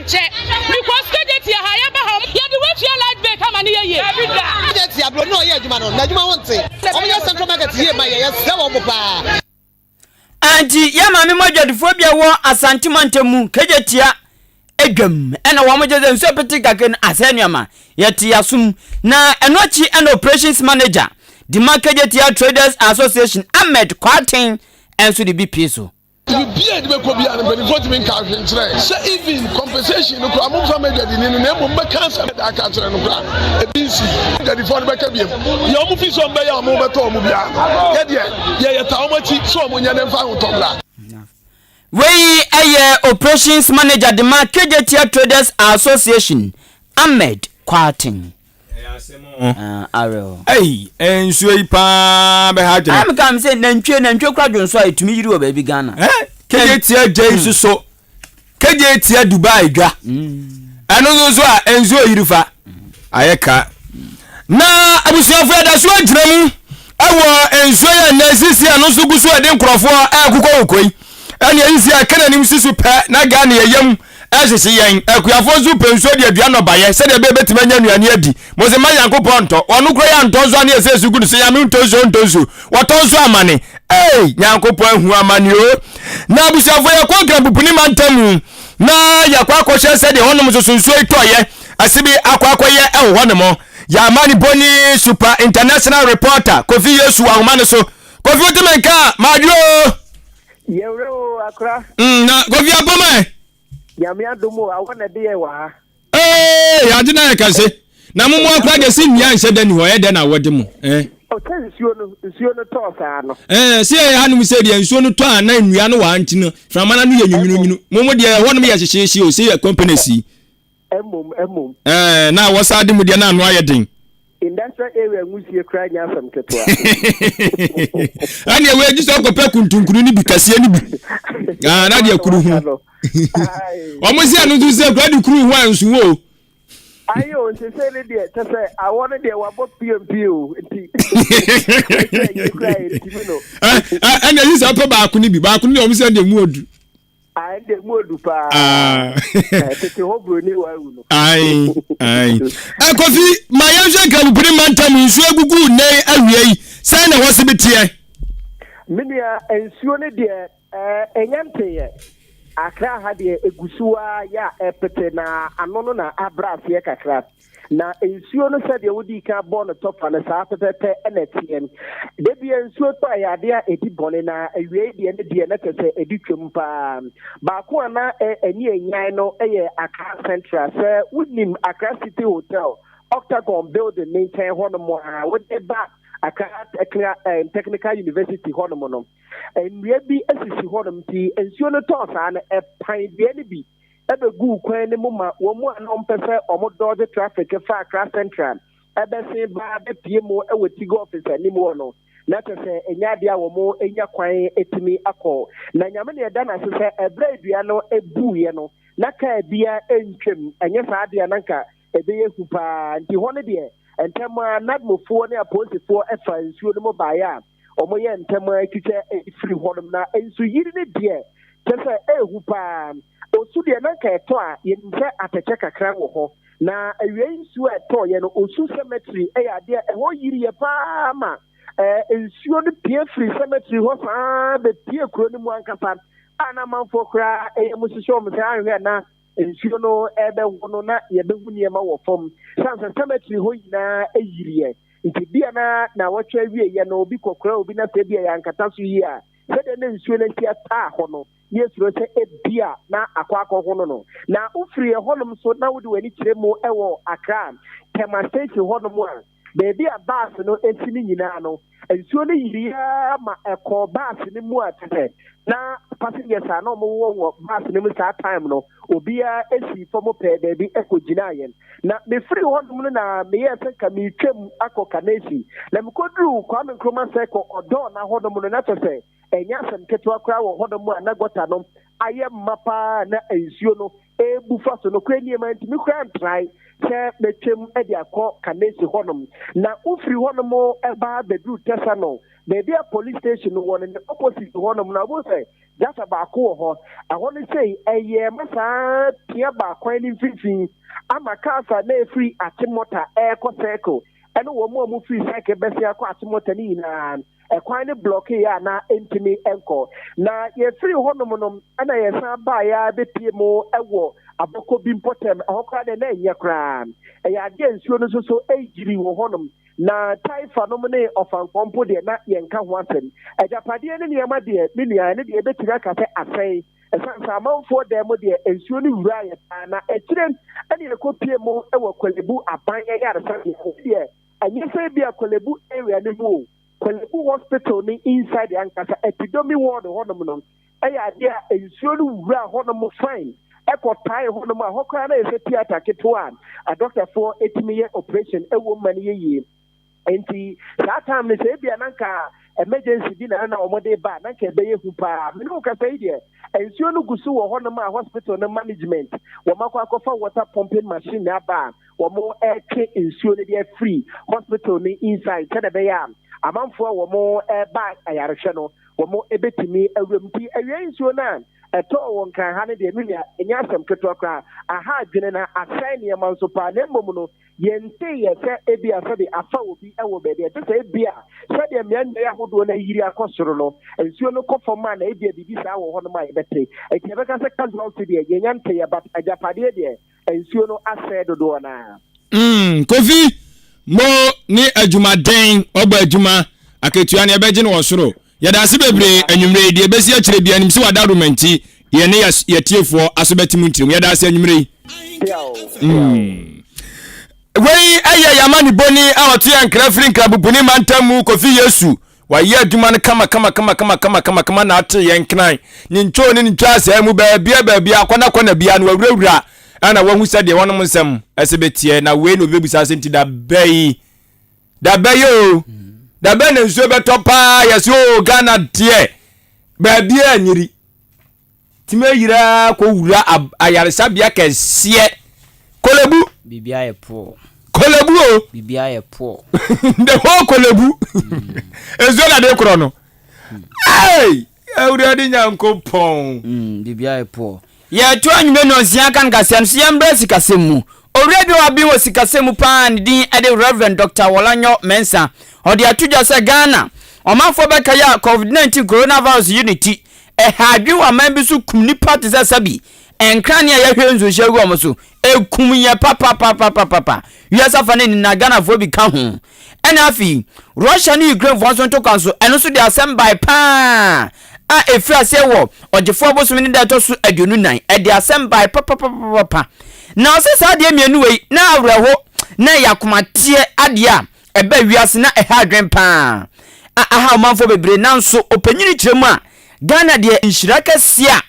Ɛnkyɛ because Kejetia ha yɛba ha yɛde watua light bill kama ne yɛ yie. Kejetia bro na ɔyɛ adwuma no n'adwuma ho nte. Wɔn yɛ central market yie ma yɛ yɛsrɛ wɔn paa. Enti yɛn maame mu adwadifoɔ bi a ɛwɔ Asante mantam mu, Kejetia dwam, ɛna wɔn gye sɛ nsuo pete kakra no asɛe nneɛma. Yɛte yɛasom. Na ɛno akyi ɛna Operations Manager de ma Kejetia Traders Association, Ahmed Kwarteng nso de bi pue so. Biribi a yɛde bɛkɔ biara no mpanimfoɔ ntumi nka hwee nkyerɛ yɛn sɛ even compensation no koraa momfa mma adwadini no na mmom bɛka asɛm a aka akyerɛ no koraa ebi nsi adwadifoɔ no bɛka biam deɛ wɔn fi sɛ wɔn bɛyɛ a wɔn bɛtɔ wɔn biara no yɛdeɛ yɛyɛ taa wɔn akyi sɛ wɔn nyɛ ne mfa ahotɔ mmra. Wei yɛ Operations Manager de ma Kejetia Traders Association, Ahmed Kwarteng. Ɛyɛ asɛm o. Ah, awerɛho. Ei, eh, nsuo yi paa bɛha adwene. Ayɛ meka me sɛ nantwie nantwie kora dwonso a ɛtumi yiri wɔ baabi Ghana. Eh, kegye tia gya yi soso. Kegye tia Dubai dwa. Ɛno nso so a nsuo yiri fa. Ayɛ ka. Na abusuafo yɛda so agyina mu ɛwɔ nsuo yi a nnɛ sisi a no nso gu so ɛde nkurɔfoɔ ɛkokɔ wokɔ yi. Ɛne ɛyi si a kɛ n'anim si so pɛ na Ghana yɛyam Ɛhyehye yɛn. Akuafoɔ nso pɛ nsuo de adua nnɔbaeɛ sɛdeɛ ɛbɛyɛ bɛtumi anya nnuane adi. Mo se mma Nyankopɔn ntɔ. Ɔno koraa yɛ antɔ nso a ne yɛsɛ yɛsu gu no so. Nyame ntɔ nsuo ntɔ nsuo. Wɔtɔ nso amane. Ei! Nyankopɔn ahu amane o. Na abusuafoɔ yɛkɔ Nkrampopuni mantam mu na yɛakɔ akɔhwɛ sɛdeɛ hɔnom nso so nsuo yi tɔeɛ. Ɛse bi akɔ akɔyɛ ɛwɔ hɔnom. Yɛn amanebɔni Super International Reporter Kofi Yesu wɔ ahoma no so. Kofi wote me nka a, madwo o. Yɛwerɛ o akora. Mm, na Kofi apam ɛ. Nyame adom o, awɔ na ɛde yɛ wɔ ha. Ee, ade na yɛ kɛse. Na mo mo akora deɛ sɛ nnua nhyɛ da ni hɔ, ɛyɛ dɛ na awɔ de mo. Eh. Ɔsɛ nsuo no, nsuo no tɔɔ saa no. Eh, sɛ yɛ hanom sɛ deɛ nsuo no tɔ a na nnua no wɔ ha nti no, frama no ano yɛ nwunwunwunu. Mo mo deɛ ɛhɔ nom yɛ hyehyeehye o, sɛ yɛ companies yi. Mmom, mmom. Ɛɛ, na awɔ saa de mu deɛ na ano ayɛ den. Industrial area nwusie koraa nyɛ asɛm ketewa. Ɛnneɛ wei gye sɛ ɔkɔpɛ kuntunkunu no bi kɛseɛ no bi. Ah, na deɛ kuru ho. Wɔn si ɛno nso sɛ kura de kuru ho a nso wo. Ayi o nti sɛ ne deɛ kyɛ sɛ awɔ no deɛ wabɔ pmp o nti. Ɛnna yi sɛ ɔpɛ baako no bi baako no deɛ wɔn sɛ deɛ mu odu. Ah, ɛnde mu odu paa. Ah. Eh, tete hɔ buroni wawu no. Ayi, ayi. Eh, Kofi, ma yɛnhwɛ Nkramopini mantam nsuo agugu nnɛ awia yi. Sɛn na ɛhɔ se bi teɛ? Me nua, nsuo no deɛ, eh, ɛnya nteeɛ. Accra ha deɛ, egu so ara yɛ a ɛpete na ano no na abra aseɛ kakra. Na nsuo no sɛdeɛ wodii kan bɔɔ no tɔfa no, saa pɛpɛpɛ na ɛteɛ. Da biara nsuo tɔ a, ɛyɛ adeɛ a ɛdi bɔne, na awiei deɛ no deɛ na kyerɛ sɛ ɛdi twam paa. Baako a na ani anyan no yɛ Accra Central. Sɛ wonim Accra City Hotel, Octagon Building no nkyɛn hɔnom a, wode ba Accra Technical University hɔnom no, nnua bi sisi hɔnom nti nsuo no tɔɔ saa no, ɛpan dua no bi bɛguu kwan no mu ma wɔn a na wɔmpɛ sɛ wɔdɔɔgye traffic fa Accra Central bɛsen ba bɛpue mu wɔ Tigo office anim hɔ no, na kyerɛ sɛ ɛnyɛ adeɛ a wɔnya kwan tumi akɔ. Na Nyame na yɛda no ase sɛ ɛberɛ a dua no buiɛ no, na kaa biara ntwam, ɛnyɛ saa deɛ a na anka ɛbɛyɛ hu paa. Nti hɔ no deɛ, ntɛm ara NADMOfoɔ ne apolisifoɔ faa nsuo no mu baeɛ a Wɔyɛ ntɛm ara twitwa firi hɔnom. Na nsuyiri no deɛ, kyerɛ sɛ ɛyɛ hu paa. Osu deɛ, na anka ɛtɔ a, yɛnim sɛ atɛkyɛ kakra wɔ hɔ. Na awiei nsuo a ɛtɔeɛ no, osu cemetery yɛ adeɛ a ɛhɔ yiriiɛ paa ma nsuo no pue firi cemetery hɔ saa ara bɛpue kuro no mu ankasa a na amanfoɔ koraa yam hyehye wɔn sɛ anhwɛ a na nsuo no rebɛwo no na yɛbɛhu nneɛma wɔ fam. Sane sɛ cemetery hɔ nyinaa yiriiɛ. Nti bia na naawɔtwe awieɛ no obi kɔkora obi na sɛ ebia yɛankata so yie a, sɛdeɛ na nsuo no asi ataa hɔ no, na yɛsuro sɛ ebia na akɔ akɔhono no. Na wofiri ɛhɔnom nso na wode w'ani kyerɛ mu wɔ Accra, Tema Station hɔnom a, baabi a bus no si no nyinaa no, nsuo no yiriiɛ ara ma ɛkɔɔ bus no mu a kyerɛ sɛ na passengers a na wɔwɔ wɔ bus no mu saa time no, obiara sii fam pɛɛ baabi kɔgyinaeɛ. Na mefiri hɔnom no na meyɛɛ sɛ nka meretwam akɔ Kaneshie. Na mekɔduruu Kwame Nkrumah Circle Ɔdɔɔ na hɔnom no, na kyerɛ sɛ ɛnyɛ asɛm ketewa koraa wɔ hɔnom a na gɔta no ayɛ ma paa na nsuo no ɛrebu fa so. Nokorɛ nie, mantumi koraa antrae sɛ mɛtwam de akɔ Kanesi hɔnom. Na wofiri hɔnom ba bɛduru Tɛsano, baabi a police station no wɔ no, ne opposite hɔnom no, wobɛhu sɛ gyata baako wɔ hɔ. Ɛhɔ no sei, ɛyɛɛ ma saa pia baa kwan no mfimfini ama cars a na ɛfiri Achimota ɛrekɔ Circle ɛne wɔn a wɔfiri Circle bɛsen akɔ Achimota no nyinaa Ɛkwan no blɔkeeɛ a na ɛntumi nkɔ. Na yɛfirii hɔnom no, ɛna yɛsan baeɛ ara bɛpie mu wɔ abɔkɔ bi mpɔtam. Ɛhɔ koraa deɛ na ɛnyɛ koraa. Ɛyɛ adeɛ a nsuo no nso so ɛreyiri wɔ hɔnom. Na Taifa nom ne Ɔfankɔɔ mpo deɛ na yɛnka ho asɛm. Agyapadeɛ ne nneɛma deɛ, me nua, ɛno deɛ yɛbɛtumi aka sɛ asɛe. Ɛsiane sɛ amanfoɔ dan mu deɛ nsuo no wuraeɛ paa. Na akyire ɛna yɛkɔpie mu wɔ Korle-Bu aban ayaresabea. Ɛhɔ deɛ Ɛnyɛ sɛ ebia Korle-Bu area no mu o, Korle-Bu hospital no inside ankasa, Epidomy ward hɔnom no, ɛyɛ adeɛ a nsuo no wura hɔnom fine, ɛkɔ tae hɔnom a, hɔ koraa na ɛyɛ sɛ theatre ketewa a adɔktafoɔ tumi yɛ operation wɔ mu ma no yɛ yie. Nti saa time no sɛ ebia na nka emergency bi na na wɔde ba a, na nka ɛbɛyɛ hu paa. Me ne wo kasa yi deɛ, nsuo no gu so wɔ hɔnom a hospital no management wɔn akɔ akɔfa water pumping machine aba a wɔretwe nsuo no de afiri hospital no inside sɛdeɛ ɛbɛyɛ a amanfoɔ a wɔreba ayarehwɛ no wɔbɛtumi awura mu. Nti awia nsuo no a ɛtɔɔ wɔ Nkran ha no deɛ me nua ɛnyɛ asɛm ketewa koraa, aha adwene na asɛe nneɛma nso paa na mmom no yɛnteeɛ sɛ ebia sɛde afa obi wɔ baabi a ɛte sɛ ebia sɛdeɛ mmeammea ahodoɔ no ayiri akɔ soro no nsuo no kɔ fam a na ebia biribi saa wɔ hɔnom a yɛbɛte. Nti yɛbɛka sɛ casualty deɛ yɛnya nteeɛ but agyapadeɛ deɛ Nsuo no asɛe dodoɔ no ara. Mm, Kofi, mo ne adwumaden, ɔbɔ adwuma, akatua no yɛbɛgye no wɔ soro. Yɛda ase bebree anwummerɛ yi, deɛ ɛbɛsi akyire biara nim sɛ w'adaworoma nti, yɛne yɛtiefoɔ aso bɛte mu ntirim. Yɛda ase anwummerɛ yi. Mm. Wei ɛyɛ Yamaniboni a ɔto yɛn nkra firi Nkrabubuni mantam mu, Kofi Yesu. Wayɛ adwuma no kama kama kama kama kama kama kama na ate yɛn kran. Ne ntwoo ne ne ntwaasɛɛ mu baabia baabia akɔna kɔna bia no wawurawura ɛna wahu sɛdeɛ wɔnom nsɛm ɛsɛ bɛteɛ na wei na obi bɛbusa sɛ nti da bɛyi da bɛyi o da bɛyi na nsuo bɛtɔ paa yɛsɛ o Ghana deɛ baabia nyiri Tumi ayiri ara kɔwura ayaresabea kɛseɛ. Korle-Bu. Biribi ayɛ poor. Korle-Bu o. Biribi ayɛ poor. The whole Korle-Bu. Nsuo na de korɔ no. Hey! Awurade Nyankopɔn. Mm, biribi ayɛ poor. Yɛto anwummerɛ nnɔnsia kan kaseɛ no so yɛmbrɛ sikasɛm mu. Owura bi a waben wɔ sikasɛm mu paa ne din de Rev. Dɔkta Worlanyo Mensah. Ɔde ato dwa sɛ Ghana ɔmanfoɔ bɛkae a Covid-19 coronavirus yi ne ti Ɛha adwene wɔ aman bi so kum nnipa te sɛ sɛbi nkrane a yɛhwie nsuohyɛ gu wɔn so. Ɛkum yɛn papapapapapa. Wiase afa no nyinaa Ghanafoɔ bi ka ho. Ɛna afei Russia ne Ukrainefoɔ nso ntɔkwa nso, ɛno nso de asɛm bae paa a ɛfiri aseɛ wɔ Ɔgyefoɔ bosome ne da ɛtɔ so 24. Ɛde asɛm bae papapapapa. Na ɔsɛ saa adeɛ mmienu wei na awerɛho na ɛyɛ akomateɛ adeɛ a ɛbaa wiase na ɛha adwene paa a aha ɔmanfoɔ bebree nanso ɔpanyini kyerɛ mu a Ghana deɛ nhyira kɛseɛ a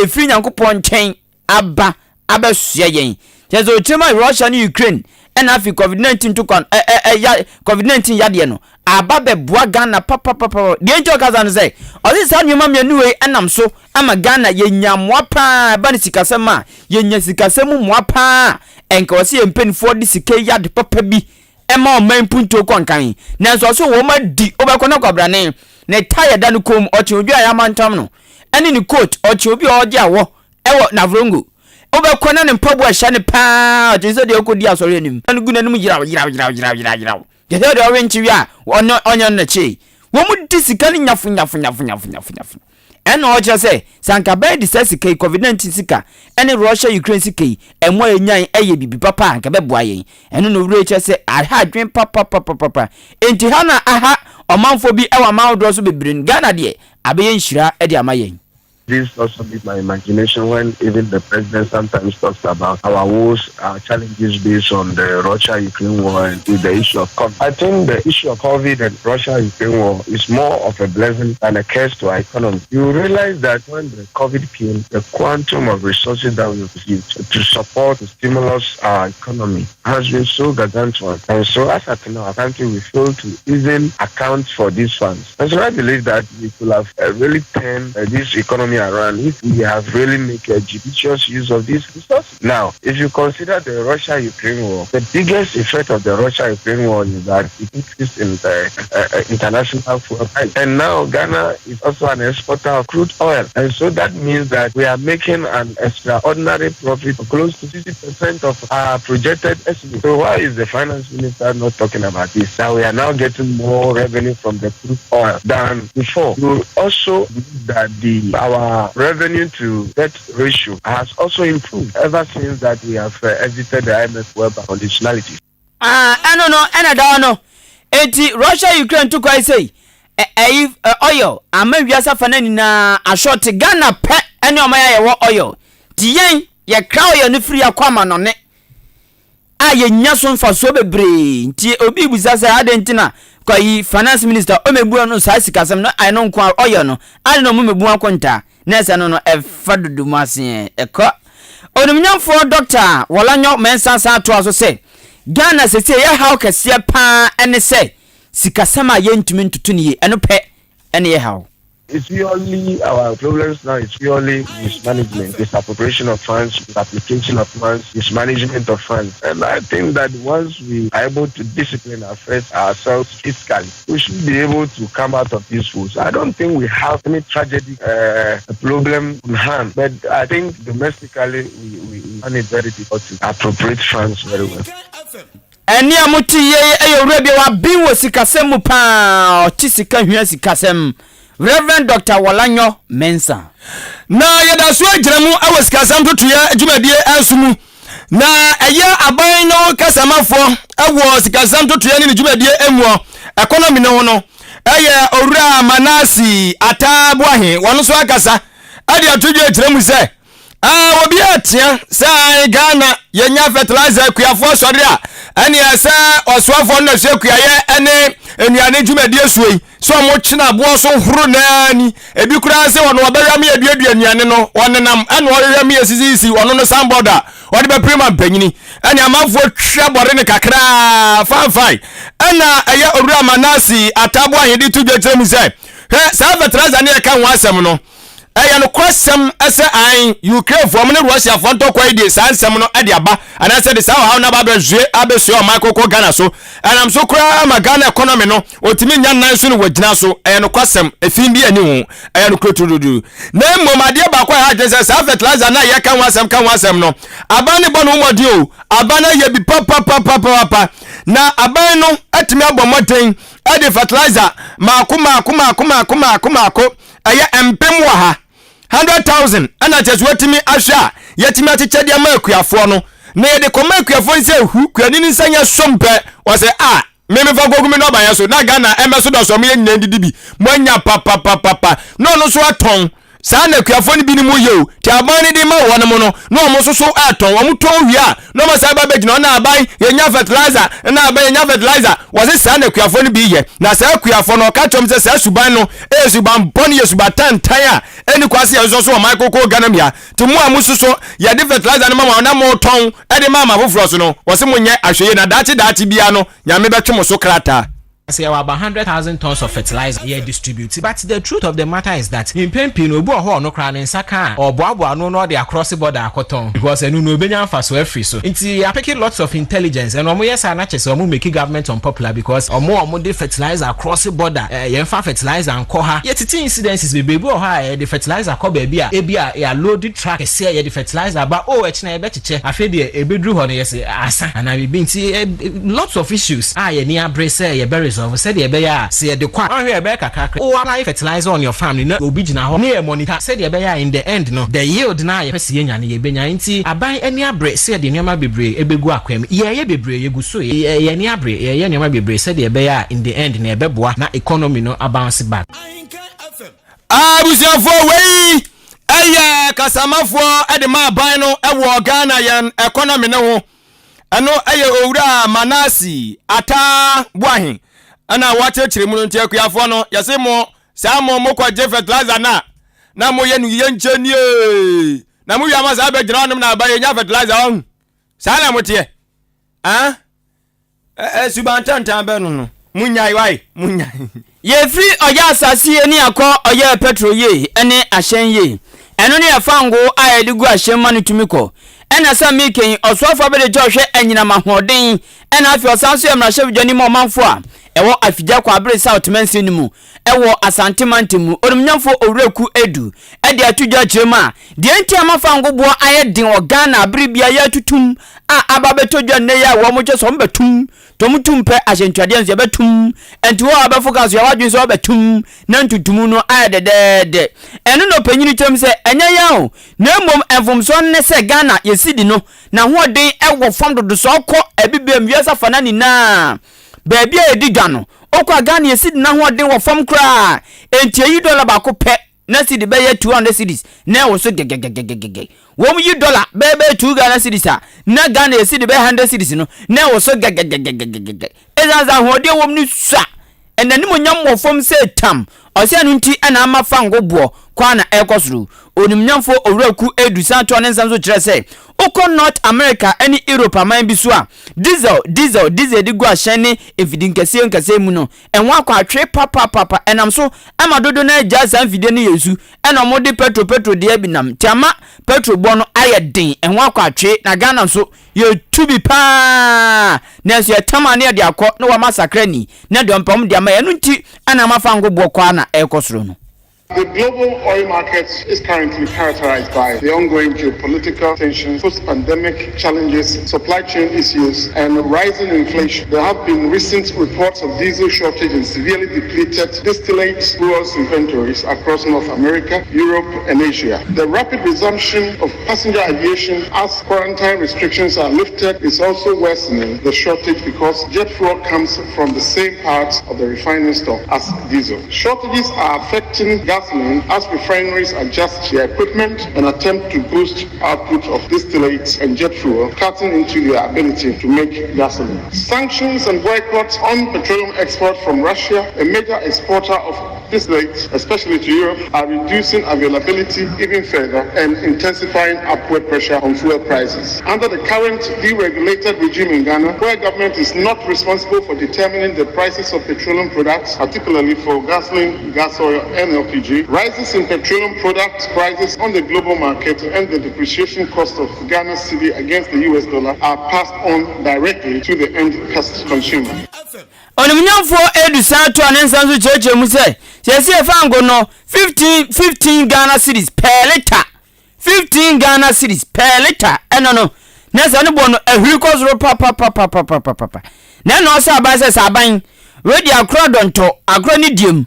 ɛfiri Nyankopɔn nkyɛn aba abɛsoɛ yɛn kyerɛ sɛ ɔkyerɛ mu a Russia ne Ukraine ɛna afei COVID-19 to kwan ɛ ɛ ɛ ya COVID-19 yadeɛ no aba bɛboa Ghana papapapa deɛ nti ɔkasa no sɛ ɔse saa nneɛma mmienu wei ɛnam so ama Ghana yɛnya mmoa paa ɛba ne sikasɛm a yɛnya sikasɛm mu mmoa paa ɛnka ɔse yɛn mpanimfoɔ de sika yi ade papa bi ɛma ɔman mpuntuo kɔ nkan. Nanso ɔso wɔn adi wobɛkɔ na kwabrane ne tie ɛda no kɔn mu ɔkye obi a yɛamantam no ɛne ne coat ɔkye obi a ɔgye awɔ ɛwɔ Navrongo wobɛkɔ na ne mpaboa ɛhyɛ no paa ɔkye sɛ deɛ ɔkɔdi asɔre anim no gu n'anim yeraw yeraw yeraw yeraw yeraw yeraw kyɛ sɛ deɛ ɔwe nkyewe a ɔne ɔnyɛ no n'akyi wɔn di sika no nyafo nyafo nyafo nyafo nyafo nyafo Ɛna ɔkyerɛ sɛ, sɛ anka bɛyɛ de saa sika yi, Covid 19 sika ne Russia Ukraine sika yi, ɛmo a yɛnyae ɛyɛ biribi papa a, anka ɛbɛboa yɛn. Ɛno na owura yi kyerɛ sɛ, aha adwene papapapapa. Enti ha na aha ɔmanfoɔ bi wɔ aman ahodoɔ so bebree no, Ghana deɛ, abɛyɛ nhyira de ama yɛn. This also beat my imagination when even the president sometimes talks about our woes, our challenges based on the Russia-Ukraine war and with the issue of COVID. I think the issue of COVID and Russia-Ukraine war is more of a blessing than a curse to our economy. You realize that when the COVID came, the quantum of resources that we received to support, to stimulus our economy has been so gargantuan. And so as at now, our country, we fail to even account for these funds. And so I believe that we could have uh, really turned uh, this economy around if we have really made a judicious use of these resources. Now, if you consider the Russia-Ukraine war, the biggest effect of the Russia-Ukraine war is that it increased in the international fuel price. And now Ghana is also an exporter of crude oil. And so that means that we are making an extraordinary profit of close to 60% of our projected estimate. So why is the finance minister not talking about this? That we are now getting more revenue from the crude oil than before. We also that the our revenue to debt ratio has also improved ever since that we have exited the IMF web conditionality. Ah, ɛno no ɛna da hɔ no. Enti Russia Ukraine ntokwa yi sei, ɛyi oil ama wiase afa no nyinaa asɔɔte. Ghana pɛ ɛne ɔman a yɛwɔ oil. Nti yɛn yɛkra oil no firi akɔ amanɔne a yɛnya so mfasoɔ bebree. Nti obi bisa sɛ adɛn nti na kɔyi finance minister ɔmɛbu no saa sikasɛm no ɛno nko a oil no ade na ɔmo mɛbu akontaa na ɛsɛ no ɛfa dodo mu aseɛ ɛkɔ. Onimnyamfoɔ Dr. Worlanyo Mensah san atoa so sɛ Ghana sɛsɛ yɛ haw kɛseɛ paa ɛne sɛ sikasɛm a yɛntumi ntoto no yie, ɛno pɛ ɛne yɛ haw. It's purely our problems now. It's purely mismanagement, misappropriation of funds, misapplication of funds, mismanagement of funds. And I think that once we are able to discipline ourselves fiscally, we should be able to come out of these woes. I don't think we have any tragedy problem on hand, but I think domestically we find it very difficult to appropriate funds very well. Ɛne a mote yie ɛyɛ owura bi a waben wɔ sikasɛm mu paa, ɔte sika hwia sikasɛm, Reverend Dr. Worlanyo Mensah. Na yɛda so agyina mu awɔ sikasɛm totoeɛ dwumadie ɛnso mu, na ɛyɛ aban no kasamafoɔ ɛwɔ sikasɛm totoeɛ ne ne dwumadie emuɔ economy no ho no, ɛyɛ owura Manasseh Atta Boahen. Wɔn nso akasa ɛde ato dwa akyerɛ mu sɛ obi atea sɛ Ghana yɛnya fertilizer, akuafoɔ sɔre a ɛneɛ sɛ ɔsoafoɔ no nasua kuayɛ ɛne nnuane dwumadie suo yi sɛ ɔmo kyena aboɔ so horo naani ebi koraa sɛ ɔno ɔbɛhwɛ me aduadua nnuane no, ɔnenam ɛna ɔhwehwɛ me asisisi ɔno no signboard a ɔde bɛpere ma mpanyini ɛne amanfoɔ twa bɔre no kakraa fanfan. Ɛna ɛyɛ owura Manasseh Atta Boahen de to dwa kyerɛ mu sɛ, hwɛ, saa fertilizer ne yɛka ho asɛm no, ɛyɛ nokorasɛm ɛsɛ an Ukrainefoɔ mo ne Russiafoɔ ntɔkwa yi de saa nsɛm no ɛde aba anaasɛ de saa ɔhaw no aba abɛsue abɛsue ɔman koko Ghana so, ɛnam so koraa ma Ghana economy no ɔtumi nya nan so no wɔgyina so. Ɛyɛ nokwasɛm, efi bi ani ho, ɛyɛ nokorɛ tududu. Na mmom adeɛ baako a ɛha adwene sɛ saa fertilizer no a yɛka ho asɛm ka ho asɛm no, aban ne bɔ no ho mmɔden o, aban no ayɛ bi papapapapapa, na aban no atumi abɔ mmɔden ɛde fertilizer maako maako maako maako maako maako ɛyɛ 100,000, 100,000, ɛna kyerɛ sɛ watumi ahwɛ a yɛtumi akyekyɛ de ama akuafoɔ no, na yɛde kɔma akuafoɔ no sɛ ehu kuani ne nsa nyɛ som pɛ, wɔsɛ a mímí kogu mi n'ɔba yɛn so na Ghana ɛmɛ so dɔsɔ mo yɛ nyinaa didi bi mo anya papapapapa na ɔno nso atɔn. Saa na akuafoɔ no bi ne mu yɛ o, te aban no de ma wɔn mo no na wɔn nso so ɛtɔn. Wɔn tɔn wie a, na wɔn san ba bɛgyina ɔna aban yɛnya fertilizer, na aban yɛnya fertilizer. Wɔsi saa na akuafoɔ no bi yɛ, na saa akuafoɔ no ɔka kyerɛm sɛ saa suban no ɛyɛ suban bɔne, yɛ suban tantan a ɛni kwasi yɛn nso so ɔman koko Ghana mia te mu a mo soso yɛde fertilizer no ma mo na mo tɔn ɛde ma ama foforɔ so no, wɔsi mo nyɛ ahwɛyie na daakye daakye bia no Nyame bɛtwe mo so krataa. Sɛ yɛwɔ about 100,000 tons of fertilizer yɛ distribute, but the truth of the matter is that mpɛn pii no, obi wɔ hɔ, ɔno koraa ne nsa ka a, ɔboaboa ano na ɔde across border akɔtɔn because ɛno no obenya nfaso afiri so. Nti apeke lots of intelligence ɛna ɔmo yɛ saa na kyerɛ sɛ ɔmo make government unpopular because ɔmo de fertilizer across border, yɛnfa fertilizer nkɔ ha. Yɛtete incidences bebree bi wɔ hɔ a yɛde fertilizer kɔ baabi a ebi a yɛ load truck kɛseɛ yɛde fertilizer ba o, ɛkyina yɛbɛkyekyɛ, afei deɛ ebeduru hɔ no yɛsɛ asa anaa biribi. Nti lots of issues a yɛni abere sɛ yɛbɛ resolve sɛdeɛ ɛbɛyɛ a sɛ yɛde kɔ a ɔhwɛ ɛbɛyɛ kakrakra o apply fertilizer on your farm ni na obi gyina hɔ ne yɛ monitor sɛdeɛ ɛbɛyɛ a in the end no, the yield na yɛpɛ sɛ yɛnya no yɛbɛnya. Nti aban ani abere sɛ yɛde nneɛma bebree ebɛgu akwan mu, yɛyɛ bebree, yɛgu so, yɛ ani abere, yɛyɛ nneɛma bebree sɛdeɛ ɛbɛyɛ a in the end na ɛbɛboa na economy no abounce back. Abusuafoɔ, wei ɛyɛ kasamafoɔ ɛde ma aban no ɛwɔ Ghana yɛn economy no ho. Ɛno ɛyɛ owura Manasseh Atta Boahen ɛna wɔakyerɛkyerɛ mu no. Nti akuafoɔ no, yɛse mo saa mo mokɔgye fertilizer no a na moyɛ no yɛ nkyɛ nie na mowie ama saa bɛgyina hɔnom na aba yɛnya fertilizer ɔhu saa na moteɛ ah suban tantan bɛ no munyae wae munyae. Yɛfiri ɔyɛ asase yie ne akɔ ɔyɛ pɛtro yie ne ahyɛn yie. Ɛno ne yɛ fangoo a yɛde gu ahyɛn mu ma no tumi kɔ. Ɛna sɛ mereka yi, ɔsoafoɔ abɛdegya ɔhwɛ anyinam ahoɔden ɛna afei ɔsan nso yɛ mmarahyɛbadwani ma ɔmanfoɔ a ɛwɔ Afigya Kwaabere South mansini no mu ɛwɔ Asante mantam mu. Onimnyamfoɔ Owuraku Adu de ato dwa akyerɛ mu a, deɛ nti a ama fango boɔ ayɛ den wɔ Ghana bere biara yɛatutum a aba abɛtɔ dwa nnɛ yi a wɔn kyɛ sɛ wɔn bɛtum Tom tum pɛ ahyɛntuadeɛ nso yɛbɛtum. Ɛnti wo a wobɛfo ka nso yɛ w'adwene sɛ wobɛtum na ntutumu no ayɛ dɛdɛɛdɛ. Ɛno na ɔpanyini kyerɛ mu sɛ ɛnyɛ yɛn o, na mmom mfomsoɔ no ne sɛ Ghana yɛ cedi no n'ahoɔden wɔ fam dodo sɛ ɔkɔ abibirem wiase afanan nyinaa baabi a yɛdi dwa no wokɔ a Ghana yɛ cedi no ahoɔden wɔ fam koraa enti ɛyi dɔla baako pɛ na cedi bɛyɛ 200 cedis na ɛwɔ so gɛgɛgɛgɛgɛgɛ. Wɔn yi dollar bɛyɛ bɛyɛ 2 Ghana cedis a, na Ghana yɛ cedi bɛyɛ 100 cedis no, na ɛwɔ so gɛgɛgɛgɛgɛgɛ. Ɛsiane sɛ ahoɔden a ɛwɔ mu no sua, ɛna animuonyam wɔ fam sɛ tam. Ɔsɛ ɛno nti na ama fango boɔ kɔ ara na ɛrekɔ soro. Onimnyamfoɔ Owura Ku Adu san toa ne nsɛm so kyerɛ sɛ, wokɔ North America ne Europe aman bi so a, diesel, diesel, diesel de gu ahyɛn ne mfidi nkɛseɛ nkɛseɛ mu no, Ɛho akɔ atwee papaapapa, ɛnam so ma dodow no ara gyaa saa mfidie no yɛ nsu, ɛna wɔde pɛtro pɛtro deɛ bi nam, nti ama pɛtro boɔ no ayɛ den, ɛho akɔ atwee, na Ghana nso yɛtu bi paa, nanso yɛtam a na yɛde akɔ na wɔama sakra ni, na deɛ ɔmpɛ wɔn de ama yɛn, ɛno nti na ama fango boɔ kɔ ara na ɛrekɔ soro no. The global oil market is currently characterized by the ongoing geopolitical tensions, post-pandemic challenges, supply chain issues, and rising inflation. There have been recent reports of diesel shortage and severely depleted distillate fuels inventories across North America, Europe, and Asia. The rapid resumption of passenger aviation as quarantine restrictions are lifted is also worsening the shortage because jet fuel comes from the same parts of the refining stock as diesel. Shortages are affecting gasoline as refineries adjust their equipment and attempt to boost output of distillates and jet fuel, cutting into their ability to make gasoline. Sanctions and boycotts on petroleum exports from Russia, a major exporter of distillates, especially to Europe, are reducing availability even further and intensifying upward pressure on fuel prices. Under the current deregulated regime in Ghana, where government is not responsible for determining the prices of petroleum products, particularly for gasoline, gas oil, and LPG, rises in petroleum product prices on the global market and the depreciation cost of Ghana cedi against the US dollar are passed on directly to the end consumer. Onimuonyamfoɔ Adu san toaa ne nsɛm so kyerɛkyerɛɛ mu sɛ, Seesei fango no, 15, 15 Ghana cedis per litre, 15 Ghana cedis per litre, ɛno no, na sɛ ne boɔ no ahuri kɔ soro papapapapapapa. Na ɛna ɔsɛ aban sɛ, sɛ aban, wei deɛ akora dɔntɔ, akora ne diem,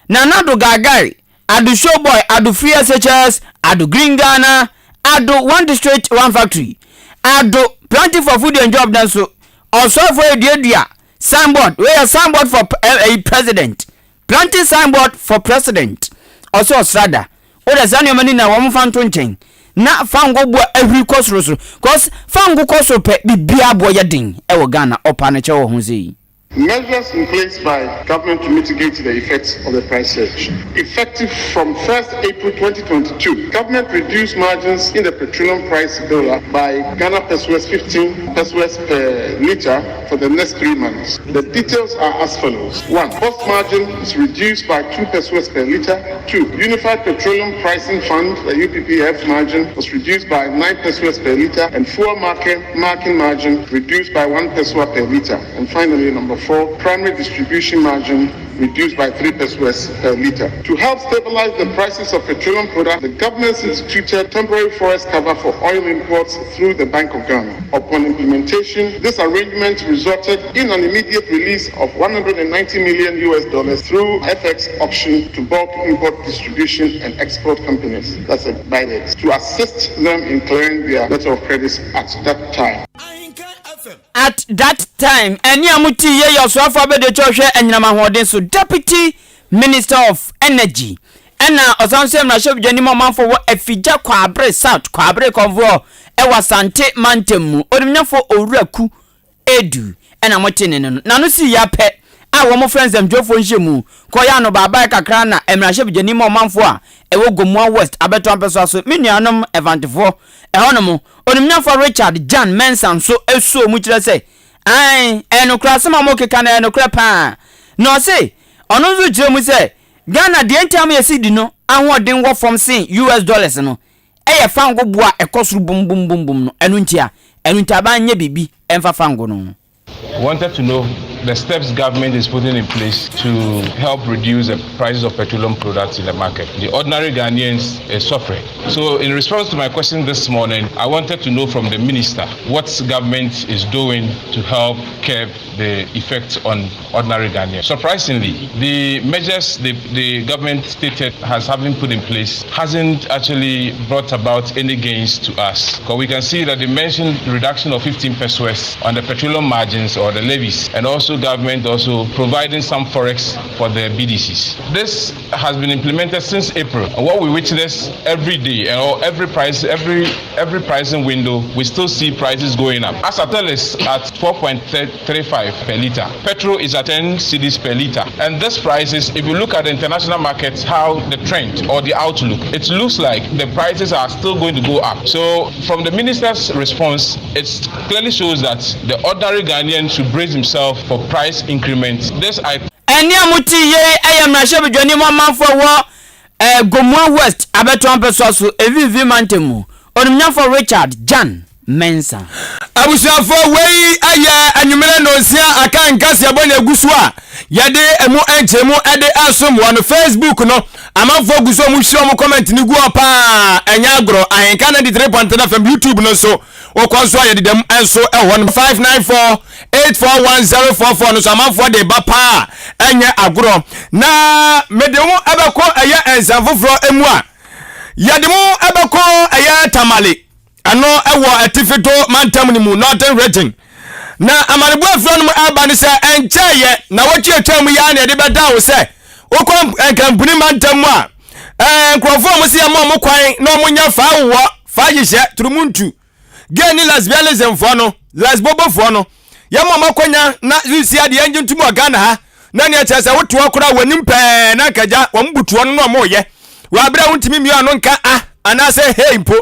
Nana do Gaagai, Ado Showboy, Ado Free SHS, Ado Green Ghana, Ado One District One Factory, Ado Planting for Food and Job nanso ɔsɔfo eduadua signboard wei yɛ signboard for eh, eh, president planting signboard for president ɔsɛ ɔsrada wode saa nneɛma no nyinaa wɔn fa nto nkyɛn na fango boa ahuri kɔ soro soro cause fango kɔ soro pɛ biribiara boɔ yɛ den ɛwɔ Ghana ɔpa no kyɛ wɔ ho sɛ yi. Measures in place by government to mitigate the effects of the price surge. Effective from 1st April 2022, government reduced margins in the petroleum price dollar by Ghana pesewas 15 pesewas per litre for the next three months. The details are as follows. 1. Cost margin is reduced by 2 pesewas per litre. 2. Unified Petroleum Pricing Fund, the UPPF margin, was reduced by 9 pesewas per litre and fuel market marking margin reduced by 1 pesewa per litre. And finally, number 4, primary distribution margin reduced by 3 pesewas per litre. To help stabilize the prices of petroleum products, the government instituted temporary forex cover for oil imports through the Bank of Ghana. Upon implementation, this arrangement resulted in an immediate release of 190 million US dollars through FX auction to bulk import distribution and export companies, that's a BIDEX, to assist them in clearing their letter of credits at that time. At that time, ɛnne a mote yei yɛ Ɔsoafoɔ Abadiakyiri a ɔhwɛ Anyinam Ahoɔden so, Deputy Minister of Energy, ɛna ɔsan nso yɛ mmarahyɛbadwani ma ɔmanfoɔ wɔ Afigya Kwaabere South, Kwaabere Kɔnfoɔ, ɛwɔ Asante mantam mu, Onimnyafoɔ Owura Ku Adu ɛna mote ne nne no. N'ano sii ya pɛ a wɔfrɛ nsɛmtwerɛfoɔ nhyiamu kɔyɛ anobaabaeɛ kakra na mmarahyɛbadwani ma ɔmanfoɔ a ɛwɔ Gomoa West abɛtɔ ampɛsoa so, me nuanom Ɛfantefoɔ, ɛhɔnom, Onimnyafoɔ Richard Jan Mensah nso sɔɔ mu kyerɛ sɛ, Aane, ɛyɛ nokorɛ, asɛm a morekeka no ɛyɛ nokorɛ pa ara. Na ɔse, Ɔno nso kyerɛ mu sɛ Ghana deɛ nti ama yɛ cedi no ahoɔden wɔ fam sen US dollars no yɛ fango bo a ɛkɔ soro bum bum bum bum no, ɛno nti a ɛno nti aban nyɛ biribi mfa fango no ho. Wanted to know the steps government is putting in place to help reduce the prices of petroleum products in the market. The ordinary Ghanaians is suffering. So in response to my question this morning, I wanted to know from the minister what government is doing to help curb the effect on ordinary Ghanaians. Surprisingly, the measures the, the government stated has having put in place hasn't actually brought about any gains to us. Because we can see that they mentioned reduction of 15 pesos on the petroleum margins or the levies, and also government also providing some forex for the BDCs. This has been implemented since April. And what we witness every day and or every price, every every pricing window, we still see prices going up. Asatel is at 4.35 per liter. Petrol is at 10 cedis per liter. And this prices, if you look at the international markets, how the trend or the outlook, it looks like the prices are still going to go up. So from the minister's response, it clearly shows that the ordinary Ghanaian should brace himself for price increment. This I Ɛnne a mote yei yɛ mmarahyɛbadwani mu amanfoɔ a ɛwɔ eh, Gomoa West abɛtoa mpɛsoa so Mfimfini Mantam mu, Onimnyafo Richard Jan Mensah. Abusuafoɔ, wei yɛ anwummerɛ nnɔnsia aka nkaseɛbɔ na ɛgu so a yɛde ɛmu nkyerɛmu de resom wɔ no. Facebook no, amanfoɔ gu so a wɔhyira wɔn comment no gu hɔ paa, ɛnyɛ agorɔ. Ahenka 93.3 FM YouTube no nso, wokɔ nso a yɛdeda mu nso wɔ hɔ no. 594 841 044 no nso amanfoɔ de ba paa, ɛnyɛ agorɔ. Na mede wo ɛbɛkɔ ɛyɛ nsɛm foforɔ mu a, yɛde mo ɛbɛkɔ ɛyɛ Tamale. Ɛno wɔ Atifi Do mantam no mu, Northern Region. Na amanebɔ afiri hɔnom ɛreba ne sɛ ɛnkyɛeɛ na wɔtwe atwa mu yi ara na yɛde bɛda wo sɛ wokɔ Nkampuni mantam mu a ɛɛ nkurɔfoɔ a wɔsi yɛma wɔn kwan na wɔnyɛ faa wowɔ faa hyehyɛ turumuntu gay ne lesbianismfoɔ no lesbobofoɔ no yɛma wɔn akwanya na sisi adeɛ yɛngye ntom wɔ Ghana ha na nea kyerɛ sɛ wotoɔ koraa w'anim pɛɛ na nkagya wɔn butoɔ no na wɔyɛ wɔ abere a wontumi mmie ano nka a anaasɛ hei mpo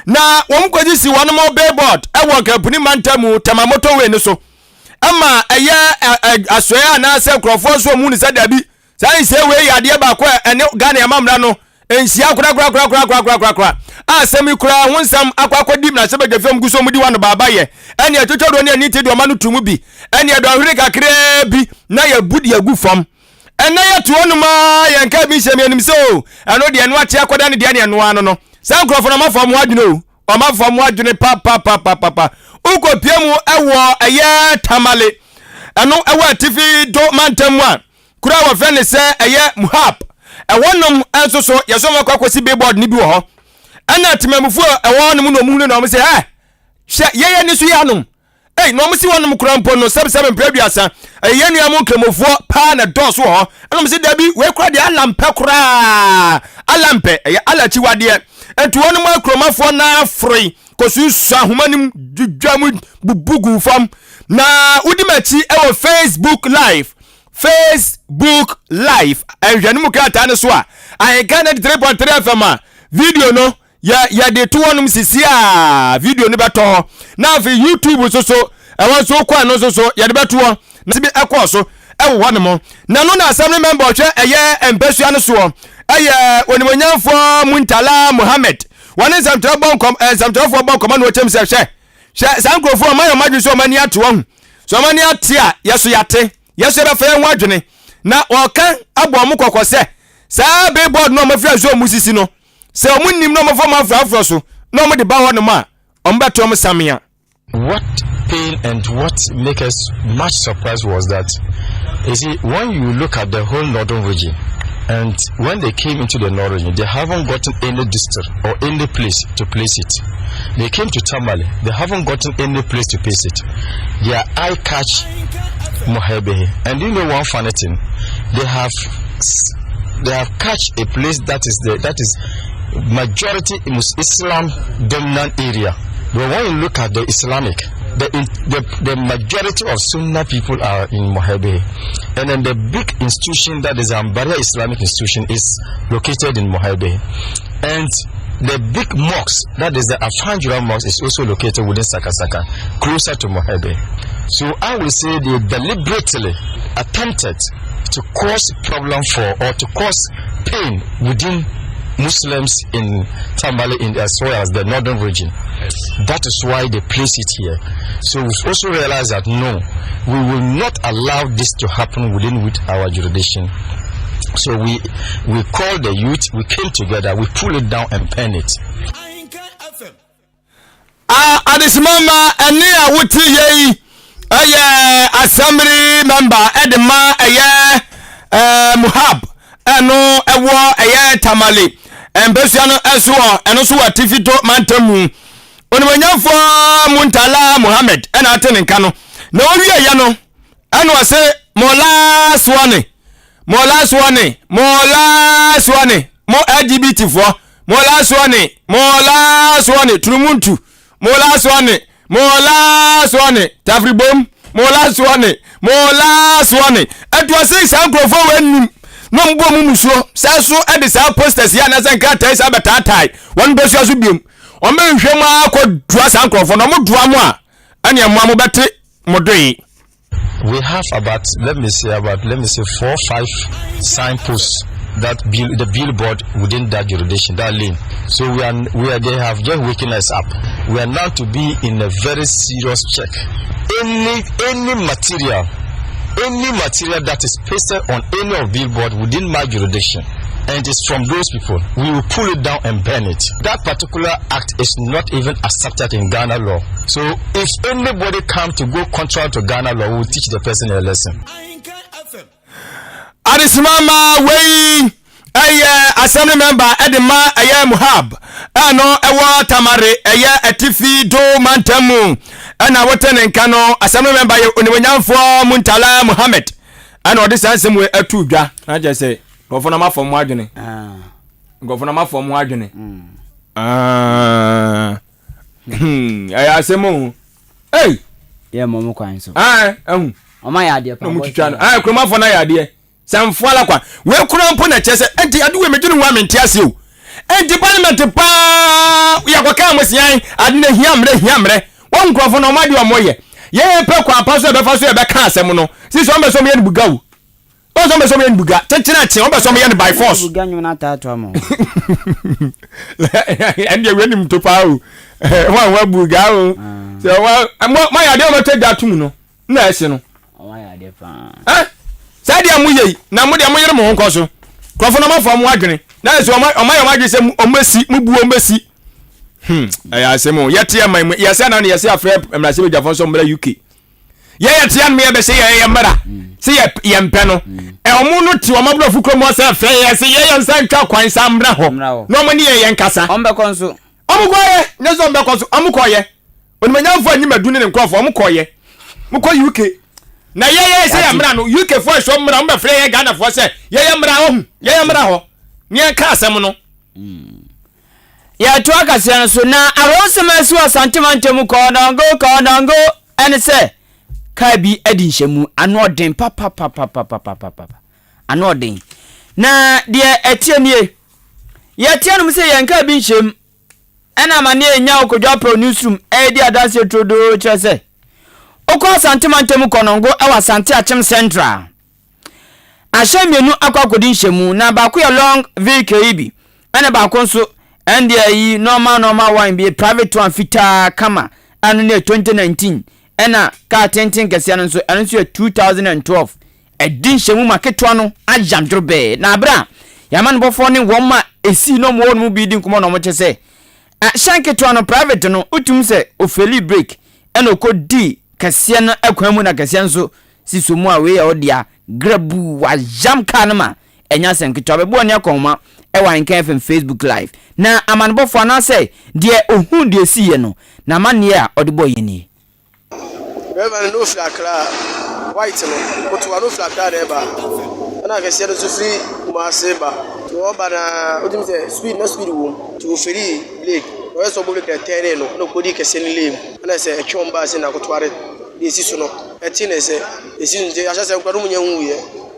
Na wɔn kɔsisi wɔn mo billboard wɔ Nkampuni mantam mu Tema motorway no so ɛma ɛyɛ asoɛ anaasɛ nkurɔfoɔ nso wɔn hu ne sɛ dabi saa nhyɛ wei yɛ adeɛ baako a ɛne Ghana amammerɛ no nhyia korakorakorakorakorakorakora a asɛm yi koraa ho nsɛm akɔ akɔdi mmarahyɛbadwafie mu gu so wɔn di wɔn baaba yɛ ɛne ɛtwitwa doɔ ne ani te deɛ ɔma no tu mu bi ɛne ɛdɔnhwere kakraa bi na yɛbu de agu fam. Ɛnnɛ yɛte hɔ nom ara yɛn kaa bi nhyɛ me anim sɛ o ɛno deɛ ɛno ate akɔda ne deɛ ne ɛno ano no saa nkurɔfoɔ no ɔmafa ɔmo adwene o ɔmafa ɔmo adwene papapapapa wokɔpie mu ɛwɔ ɛyɛ Tamale ɛno ɛwɔ atifi do mantam mu a kuro a wɔfrɛ ne sɛ ɛyɛ Muhab ɛhɔ nom nso so yɛsɛ ɔmo akɔ akɔsi billboard no bi wɔ hɔ ɛna temamufoɔ ɛwɔ hɔ nom na ɔmo hunu na ɔmo sɛ ɛ hwɛ yɛyɛ ni so yɛ anom Ei, na wɔn si hɔnom koraa mpo no, sɛbsɛb mprɛ aduasa, ɛyɛ yɛn nua mu nkramofoɔ paa na ɛdɔɔso wɔ hɔ. Ɛna wɔn se, Dabi, wei koraa deɛ Allah mpɛ koraa, Allah mpɛ, ɛyɛ Allah akyiwadeɛ. Enti wɔnom akuromafoɔ no ara foroe kɔsunsua ahoma no mu, dwidwaa mu, bubu guu fam. Na wodi m'akyi wɔ Facebook Live, Facebook Live, nhwɛne mu krataa no so a, Ahenka 93.3 FM a, video no, Yɛ yɛde to hɔnom sisi a video no bɛtɔ hɔ na afei YouTube nso so ɛwɔ nso wokɔ ɛno nso so yɛde bɛto hɔ na bi ɛkɔɔ so ɛwɔ hɔnom na no na assembly member ɔhwɛ ɛyɛ mpasua no soɔ ɛyɛ onimonyamfoɔ Muntala Mohammed wɔne nsɛmtwerɛ bɔ nkɔm nsɛmtwerɛfoɔ bɔ nkɔmɔ na wɔkyɛm sɛ hwɛ hwɛ saa nkurɔfoɔ ɔma yɛ ɔma adwene sɛ ɔma ani ate wɔn sɛ ɔma ani ate a yɛso yɛate yɛso yɛbɛfa yɛn ho adwene na wɔka abɔ ɔmo kɔkɔ sɛ saa billboard no a ɔmo afiri aso ɔmo sisi no Sɛ wɔn nnim na wɔfa wɔn afrafra so na wɔde ba hɔnom a, wɔbɛto wɔn samea. What pain and what make us much surprised was that, you see, when you look at the whole northern region, and when they came into the northern region, they haven't gotten any district or any place to place it. They came to Tamale, they haven't gotten any place to place it. Their eye catch Mohebe. And you know one funny thing? They have they have catch a place that is the that is majority Islam dominant area. But when you look at the Islamic, the, the, the majority of Sunnah people are in Mohebe. And then the big institution that is Ambaria Islamic institution is located in Mohebe. And the big mosque, that is the Afanjura mosque, is also located within Sakasaka, closer to Mohebe. So I will say they deliberately attempted to cause problem for or to cause pain within Muslims in Tamale in, as well as the northern region. Yes. That is why they place it here. So we've also realized that no, we will not allow this to happen within with our jurisdiction. So we we called the youth, we came together, we pull it down and pen it. A Adesima ma ɛne a wote yɛ yi ɛyɛ assembly member ɛde ma ɛyɛ ɛɛ Muhab ɛno ɛwɔ ɛyɛ Tamale mpɛsua no ɛso wɔ ɛno so wɔ Atifi do mantam mu. Onimonyamfoɔ Muntala Muhammed ɛna ate ne nka no na owie yɛ no ɛna ɔse mo last one mo last one mo last one mo LGBT foɔ mo last one mo last one turumuntu mo last one mo last one tafiribom mo last one mo last one ɛto ase saa nkurɔfoɔ wɔ anim na wɔn bɔ mu musuo saa so ɛde saa posters yi anaasɛ nkrataa yi saa bɛtaatae wɔn bɛsua so biom wɔn bɛhwehwɛ mu akɔ dua saa nkurɔfoɔ na wɔn dua mo a ɛne ɛmoa mo bɛte mo doe. We have about let me say about let me say four five signposts that bill, the billboard within that jurisdiction, that lane. So we are, we are, they have just waken us up. We are now to be in a very serious check. Any, any material, any material that is pasted on any of billboard within my jurisdiction, and it's from those people, we will pull it down and burn it. That particular act is not even accepted in Ghana law. So if anybody come to go contrary to Ghana law, we will teach the person a lesson. Adesima ma wei ɛyɛ assembly member ɛde ma ɛyɛ Muhab ɛno ɛwɔ Tamare ɛyɛ Atifi do mantam mu ɛna wote ne nka no assembly member yɛ onimuonyamfoɔ Muntala Muhammed ɛna ɔde saa nsɛm wei ato dwa na kyerɛ sɛ nkurɔfoɔ no amafɔ mo adwene ah. nkurɔfoɔ no amafɔ mo adwene mm. ah. hmm, ɛyɛ asɛm o ei yɛ mmɔ mo kwan so ɛhu ɔma yɛ adeɛ pa na ɔmo twitwa no ɛɛ kuromafoɔ no ayɛ adeɛ sɛ mfoa la kwa wei kura mpo na kyerɛ sɛ ɛnti ade wei medwene ho a mente ase o ɛnti parliament paa yɛkɔka mo sian ade na hia mmerɛ hia mmerɛ wɔn nkurɔfoɔ no ɔmo adeɛ ɔmo yɛ yɛn pɛ kwan pa so yɛbɛfa so yɛbɛka asɛm no sisi ɔmo bɛ sɛ ɔmo yɛ no buga o Wɔn sɛ wɔn bɛ sɛ wɔn yɛ no buga kyekyere akye wɔn bɛ sɛ wɔn yɛ no by force. Buga nwom na ataatoa mo. Ɛn deɛ wei nim to paa o. Wɔn a wɔn buga o. Sɛ wɔn mo mo ayɛ adeɛ wɔn bɛtɔ gya atum no na ɛsi no. Wɔn ayɛ adeɛ paa. Ɛ saa deɛ mo yɛ yi na mo deɛ mo yere mo ho nkɔ so. Nkurɔfoɔ na mo afɔ mo adwene na ɛsɛ wɔn wɔn ayɛ wɔn adwene sɛ wɔn bɛsi mo bu wɔn bɛsi. Hmm ɛyɛ asɛm o yɛte ɛman mu yɛsɛ na yɛsɛ afrɛ mmarahyɛbadwafoɔ nso mmra UK. Yɛyɛ tia no yɛbɛhyɛ yɛ yɛ mmara sɛ yɛ yɛmpɛ no. Ɔmo no te ɔmo aborɔfo kurom hɔ sɛ fɛ yɛ sɛ yɛyɛ nsa ntwa kwan sa mmra hɔ na ɔmo ne yɛ yɛ nkasa. Ɔmo bɛkɔ nso. Ɔmo kɔyɛ nyɛ sɛ ɔmo bɛkɔ so ɔmo kɔyɛ. Onimanyamfo anyi madu ne ne nkorɔfo ɔmo kɔyɛ. Mo kɔ UK na yɛyɛ sɛ yɛ mmara no UK foɔ ɛhyɛ ɔmo mmara ɔmo bɛfrɛ yɛ Ghana foɔ sɛ yɛyɛ mmara ɔho yɛyɛ mmara hɔ ne yɛn ka asɛm no. Yɛtoa kaseɛ no so na awerɛhosɛm a asi wɔ Asante mantam mu Kɔnɔngo Kɔnɔngo ɛne sɛ kaa bi adi nhyɛmu ano ɔden papapapapapapa ano ɔden na deɛ ɛteɛ nie yɛteɛ nom sɛ yɛn kaa bi nhyɛm ɛna amaneɛ ɛnya Okodwo Apɛw newsroom ɛredi adanseɛ turodoo kyerɛ sɛ wokɔ Asante mantam mu Kɔnɔngo ɛwɔ Asante Akyem Central Ahyɛn mmienu akɔ akɔdi nhyɛmu, na baako yɛ long vehicle yi bi, ɛna baako nso ɛndeɛ yi normal normal one bi, private one fitaa kama, ɛno no yɛ 2019, ɛna kaa tenten kɛseɛ no nso ɛno nso yɛ 2012. Ɛdi nhyɛmu ma ketewa no ayam dworobɛɛ, na abere a yɛn amanebɔfoɔ ne wɔn a ɛsii na wɔn wɔ no mu bi di nkɔmmɔ na wɔkyɛ sɛ hyɛn ketewa no private no wotumi sɛ ofeli brake ɛna ɔkɔdii kɛseɛ no kwan mu na kɛseɛ nso Si so mu a wei yɛ wo dea. Grabuu, wayam kaa no ma ɛnyɛ asɛm ketewa. Bɛbɔ ani akɔnhoma wɔ Ahenkan FM Facebook Live. Na amanebɔfoɔ anaasɛ deɛ ɔhuu deɛ ɛsiiɛ no, n'amanneɛ a ɔde bɔɔ yɛn nie. Driver no na ofiri Accra, white no, kotoa no ofiri Accra na ɛba, ɛna kɛseɛ no nso firi Kumasi ba. Nti ɔreba no ara, wotumi sɛ speed na speed wɔ mu, nti ofiri brake, na ɔyɛ sɛ ɔbɔ brake na ɛtɛɛnee no, ɛna ɔkɔdii kɛseɛ no lane mu, ɛna sɛ ɛtwe wɔn baa sei na kotoa de deɛ ɛsi so no. Ɛte ne sɛ, ɛsi nti ahyɛaseɛ no koraa na wɔnnya nhuiɛ.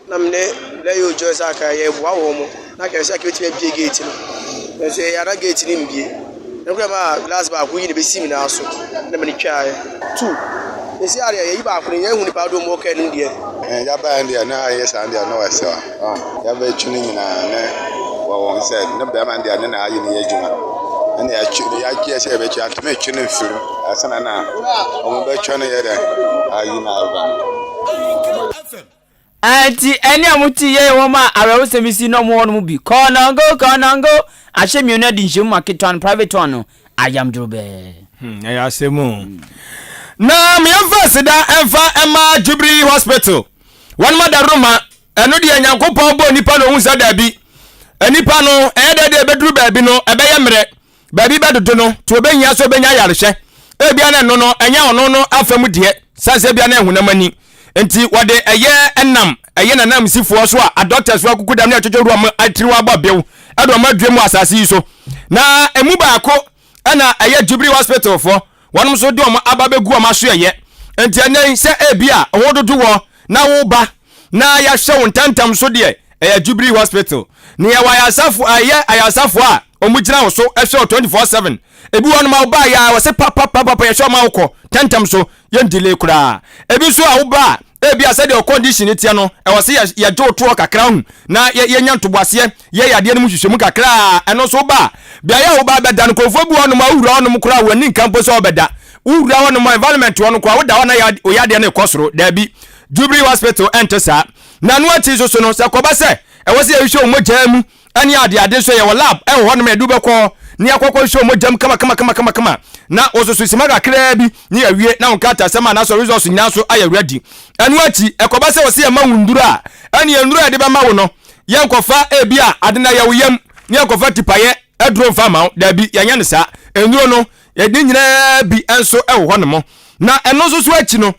Na me ne Blair Joyce a anka yɛreboa wɔn na anka yɛsɛ anka yɛbɛtumi abue gate no. Nanso ɛyɛ a na gate no mbue. Ɛno koraa maa glass baako yi na ɛbɛsi me nan so na mede twaaɛ. Tu. Ɛsi adeɛ yɛyi baako no yɛnhu nipa dodoɔ mu wɔ kaa no mu deɛ. Ɛɛ yɛabaeɛ deɛ na ayɛ saa deɛ na wɔsɛ ɔ yɛabɛtwe no nyinaa ne wɔ wɔn sɛ ne bɛrima deɛ ne na ayɛ ne yɛ adwuma ɛna yɛatwe no yɛagye sɛ yɛbɛtwe antumi atwe no mfiri mu ansa na na wɔn bɛtwe no yɛ dɛ ayi na aba. Enti ɛnne a mote yɛ yɛ wɔn a awerɛhosɛm yi si na wɔwɔ no mu bi. Kɔnɔngo, kɔnɔngo! Ahyɛ mmienu adi nhyiam ma ketewa no, private one no, ayam dworobɛɛ. Hmm, ɛyɛ asɛm o. Na meɛmfa aseda ɛmfa ɛma Jubilee Hospital. Wɔn ma daroma, ɛno deɛ Nyankopɔn bɔɔ nipa na ohun sɛ daabi. Nipa no, ɛyɛ dɛ deɛ ɛbɛduru baabi no, ɛbɛyɛ mmerɛ. Baabi bɛdodo no, nti obɛhia sɛ obɛnya ayarehwɛ. Ebia na ɛno no, ɛnyɛ ɔno no afa mu deɛ, sane sɛ ebia na ɛhonam ani. Nti wɔde ɛyɛ ɛnam ɛyɛ nanamsifoɔ so a adɔktɛsfoɔ akukudam ne atwotwowura wɔn atiri wɔn abɔ bew ɛde wɔn adua mu wɔ asase yi so. Na emu baako ɛna ɛyɛ Jubilee Hospital foɔ, wɔnom nso de wɔn aba bɛgu wɔn asoɛyɛ. Nti ɛnɛ yi sɛ ebia ho dodo wɔ na woba na yɛahwɛ wo ntɛmntɛm so deɛ, ɛyɛ Jubilee Hospital. Na yɛwɔ ayaresafo ɛyɛ ayaresafoɔ a wɔn gyina wo so ɛhwɛ wo 24/7. Ebi wɔ hɔnom a wobaa yɛ a wɔse papapapapa yɛhwɛ wɔn a wokɔ ntɛmntɛm so yɛn delay koraa. Ebi nso a woba a ebia sɛdeɛ wo condition no teɛ no ɛwɔ sɛ yɛ yɛgye wo toɔ kakra hu na yɛ yɛnya ntoboaseɛ yɛ yadeɛ no mu nhwehwɛmu kakra a ɛno nso woba a beaeɛ a woba abɛda no nkurɔfoɔ bi wɔ hɔnom a wowura hɔnom koraa a w'ani nka mpo sɛ wobɛda. Wowura hɔnom a environment hɔ no koraa woda hɔ na ya wo yadeɛ no rekɔ soro. Daabi. Jubilee Hospital ɛnte saa. Na ɛno akyi nso so no sɛ kɔba sɛ ɛwɔ sɛ yɛhwehwɛ wo mogyaa mu ne adeade nso yɛwɔ lab wɔ hɔnom a yɛde wo bɛkɔ hɔ na yɛakɔkɔ hwehwɛ wo mogya mu kama na wososo sima kakraa bi na yɛawie na wo nkrataasɛm anaasɛ results nyinaa nso ayɛ ready. Ɛno akyi ɛkɔba sɛ wɔsɛ yɛma wo nnuro a, ɛne nnuro a yɛde bɛma wo no yɛnkɔfa ebi a ade no ayɛ wo yam na yɛnkɔfa tipayɛ aduro mfa ma wo, daabi yɛnyɛ no saa. Nnuro no yɛde nyinaa bi nso wɔ hɔnom na ɛno nso so akyi no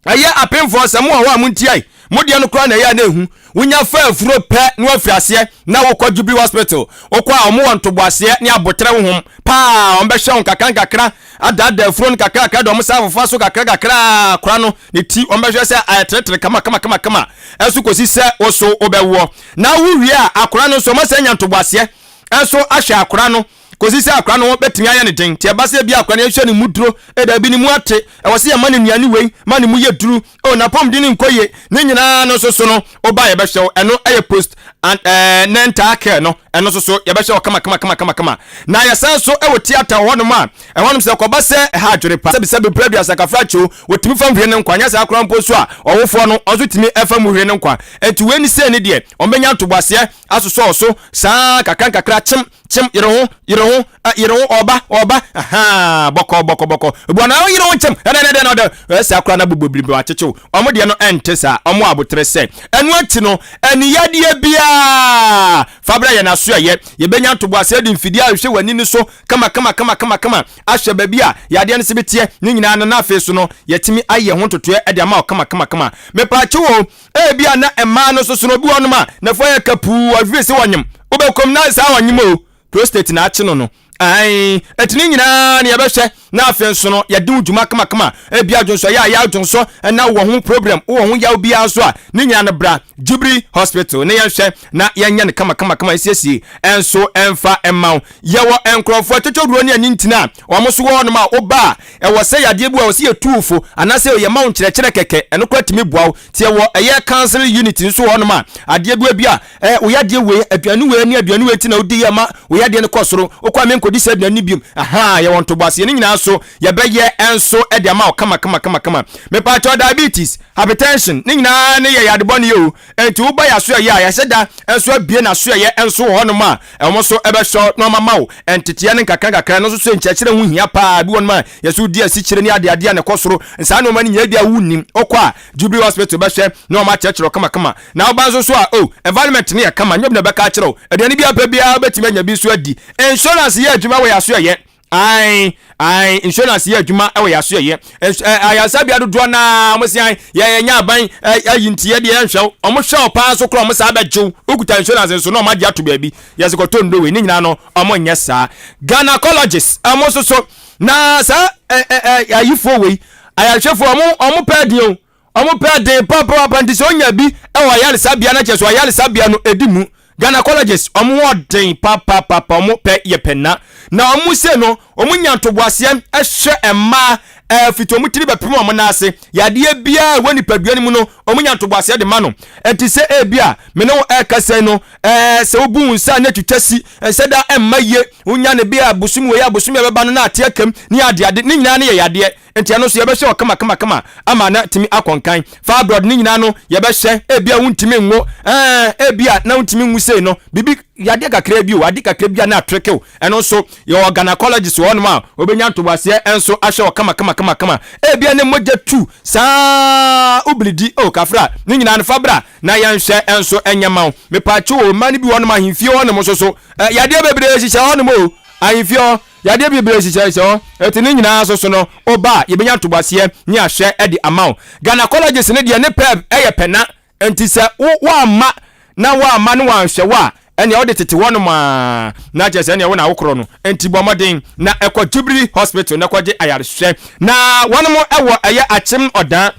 Ɛyɛ apemfoɔ sɛ mo wɔ hɔ a montiae. Mo deɛ no koraa na ɛyɛ a na ɛhu. Wonya fa afuro pɛ na woafiri aseɛ na wokɔ Jubilee Hospital. Wokɔ a wɔn wɔ ntoboaseɛ ne aboterɛ honhom paa. Wɔn bɛhwɛ wo nkakra nkakra, adaadaa afuro no kakra kakra de wɔn san afofa so kakra kakra akora no ne ti. Wɔn bɛhwɛ sɛ ayɛ teretere kama kama kama kama ɛso kɔsi sɛ wo so wobɛwoɔ. Na wowie a akora no nso wɔn asan anya ntoboaseɛ nso ahwɛ akora no. Kosi sɛ akora no ho bɛtumi ayɛ no den. Nti ɛba sɛ ebia akora no yɛhwɛ ne mu duro, eh, daabi ne mu ate, ɛwɔ sɛ yɛma no nnuane wei ma ne mu yɛ duru, oh, n'apɔmuden no nkɔ yie, ne nyinaa no nso so no, woba a yɛbɛhwɛ wo, ɛno ɛyɛ post and eh, nental care no, ɛno nso so yɛbɛhwɛ wo kama kama kama kama kama. Na yɛsan nso ɛwɔ theatre wɔ hɔnom a, ɛhɔnom sɛ ɛkɔba sɛ ɛha adwene pa, sɛbisɛbi mprɛ aduasa kafra kyew, wɔtumi fa hwere ne nkwa, nyɛ saa koraa mpo nso a, ɔwofoɔ no, ɔnso tumi fa mu hwere ne nkwa. Nti wei ne sei ne deɛ, wɔbɛnya ntoboaseɛ asosɔ wo so saa kakra nkakra, kyem, Kyem, yere ho, yere ho, eh, yere ho, ɔba, ɔba, ahaa, bɔkɔ, bɔkɔ, bɔkɔ. Ebu ana, yere ho nkyem, ɛdɛ, ɛdɛ, ɛdɛ, ɛdɛ, ɛsɛ akora na bobɔ biribi akyekyew. Ɔmo deɛ no ɛnte saa, ɔmo abotere sɛ. Ɛno akyi no, aniyadeɛ biara, fa brɛ yɛn asoɛyɛ. Yɛbɛnya ntoboaseɛ de mfidie ahwehwɛ w'ani no so kama, kama, kama, kama, kama, ahwɛ baabi a yadeɛ no se teɛ, ne nyinaa no, na afei so no, yɛatumi ayɛ ho ntotoeɛ de ama wo kama, kama, kama. Mepaakyɛw o, Ebia na mmaa no nso sono obi wɔ hɔnom a n'afua yɛ kapuu, ɔhwere sɛ ɔnyem. Wobɛkɔm na saa ɔnyem o, prostate na akye no no. Ae, ɛti ne nyinaa ne yɛbɛhwɛ na afei nso no yɛde wo dwuma kamakama. Ebia dwonsɔ yɛ a yɛ dwonsɔ na wowɔ ho problem, wowɔ ho yaw biara nso a, ne nyinaa no bra Jubilee Hospital na yɛnhwɛ na yɛnyɛ no kamakamakama nsiesie nso ɛmfa mma wo. Yɛwɔ nkurɔfoɔ atwotwowuro ne anintini a wɔn nso wɔ hɔnom a woba a ɛwɔ sɛ yadeɛ bi wɔ hɔ sɛ yɛtu wo fo anaasɛ yɛma wo nkyerɛkyerɛ kɛkɛ, ɛno koraa tumi boa wo. Nti yɛwɔ ɛyɛ counseling unit nso wɔ hɔnom a adeɛ bi wɔ bi a ɛ wo yadeɛ wei, aduane wei ne aduane wei nti na wodi yɛ ma wo yadeɛ no kɔ soro, wokɔ a menkɔdi saa aduane no biom. Ahaa, yɛwɔ ntoboaseɛ ne nyinaa nso yɛbɛyɛ nso de ama wo kama kama kama kama. Mepaakyɛw diabetes, hypertension ne nyinaa ne yɛ yade bɔne o. Enti woba yɛn asoɛeɛ a, yɛahyɛ da nso abue n'asoɛeɛ nso wɔ hɔnom a wɔn nso bɛhwɛ na wɔama wo nteteɛ no nkakrankakra. Ɛno nso so nkyerɛkyerɛ ho hia paa. Ebi wɔ hɔnom a yɛsɛ wodi asikyire ne adeadeɛ a na ɛkɔ soro. Saa nneɛma no nyinaa bi a wonnim. Wokɔ a, Jubilee Hospital bɛhwɛ na wɔakyerɛkyerɛ wo kamakama. Na woba nso so a, oh, environment no yɛ kama, nyɛ obi na ɛbɛka akyerɛ wo. Aduane bi a wopɛ biara wobɛtumi anya bi nso adi. Insurance yɛ adwuma wɔ yɛn asoɛeɛ. Ae, ae, insurance yɛ adwuma wɔ yɛn asoɛyɛ. Ayaresabea dodoɔ no ara, wɔn se ae, yɛ yɛnyɛ aban ayi nti yɛ deɛ yɛnhwɛ wo. Wɔn hwɛ wo paa nso koraa wɔn saa bɛgye wo. Wokuta insurance nso na wɔn agye ato baabi. Yɛse kɔtɔ nnuro wei, ne nyinaa no wɔn nyɛ saa. Gynecologist, wɔn nso so, na saa ɛ ɛ ɛ ayifoɔ wei, ayarehwɛfoɔ, wɔn wɔn pɛ den o. Wɔn pɛ den papaapa nti sɛ onya bi wɔ ayaresabea na kyerɛ sɛ ayaresabea no edi mu. Gynecologist wɔn wɔ den papaapa wɔn pɛ yɛ pɛ na na wɔn se no wɔn nya ntoboaseɛ hwɛ mmaa Ɛɛ, fiti wɔn tiri bɛpem wɔn nan ase. Yadeɛ biara a ɛwɔ nipadua no mu no, wɔnya ntoboaseɛ de ma no. Ɛnti sɛ ebia me ne wo ɛrekasa yi no, ɛɛ, sɛ wobu wo nsa a na ɛtwitwa si, ɛnsɛ da ɛmma yie, wonya no bi a bosom wei a bosom a ɛbɛba no na ate akam ne adeade, ne nyinaa no yɛ yadeɛ. Nti ɛno nso yɛbɛhwɛ wɔ kama kama kama ama no atumi akɔ nkan. Fibroid ne nyinaa no yɛbɛhwɛ, ebia wontumi nwo, ɛɛ, ebia na wontumi nwu sei no, biribi, yadeɛ kakra bi o, ade kakra bi a na atreke wo, ɛno nso Yɛwɔ gynecologist wɔ hɔnom a obenya ntoboaseɛ nso ahwɛ wɔ kama kama kama kama. Ebia ne mogya tu saa wobilidi oh kafra ne nyinaa no fa bra na yɛnhwɛ nso nyɛ ma wo. Mepaakyɛw o mmaa no bi wɔ hɔnom ahemfie hɔnom nso so eh, yadeɛ bebree hyehyɛ hɔnom o ahemfie hɔ yadeɛ bebree hyehyɛ hyehyɛ hɔ eti ne nyinaa nso so no woba a yɛbɛnya ntoboaseɛ ne ahwɛ de ama wo. Gynecologist no deɛ ne pɛ yɛ pɛ na Enti sɛ wo woamma na woamma no wanhwɛ wo a, ɛnneɛ wode tete hɔnom ara, na kyerɛ sɛ ɛnneɛ wo na wokorɔ no. Enti bɔ mmɔden na kɔ Jubilee Hospital na kɔgye ayarehwɛ. Na wɔnom wɔ ɛyɛ Akyem Ɔdan,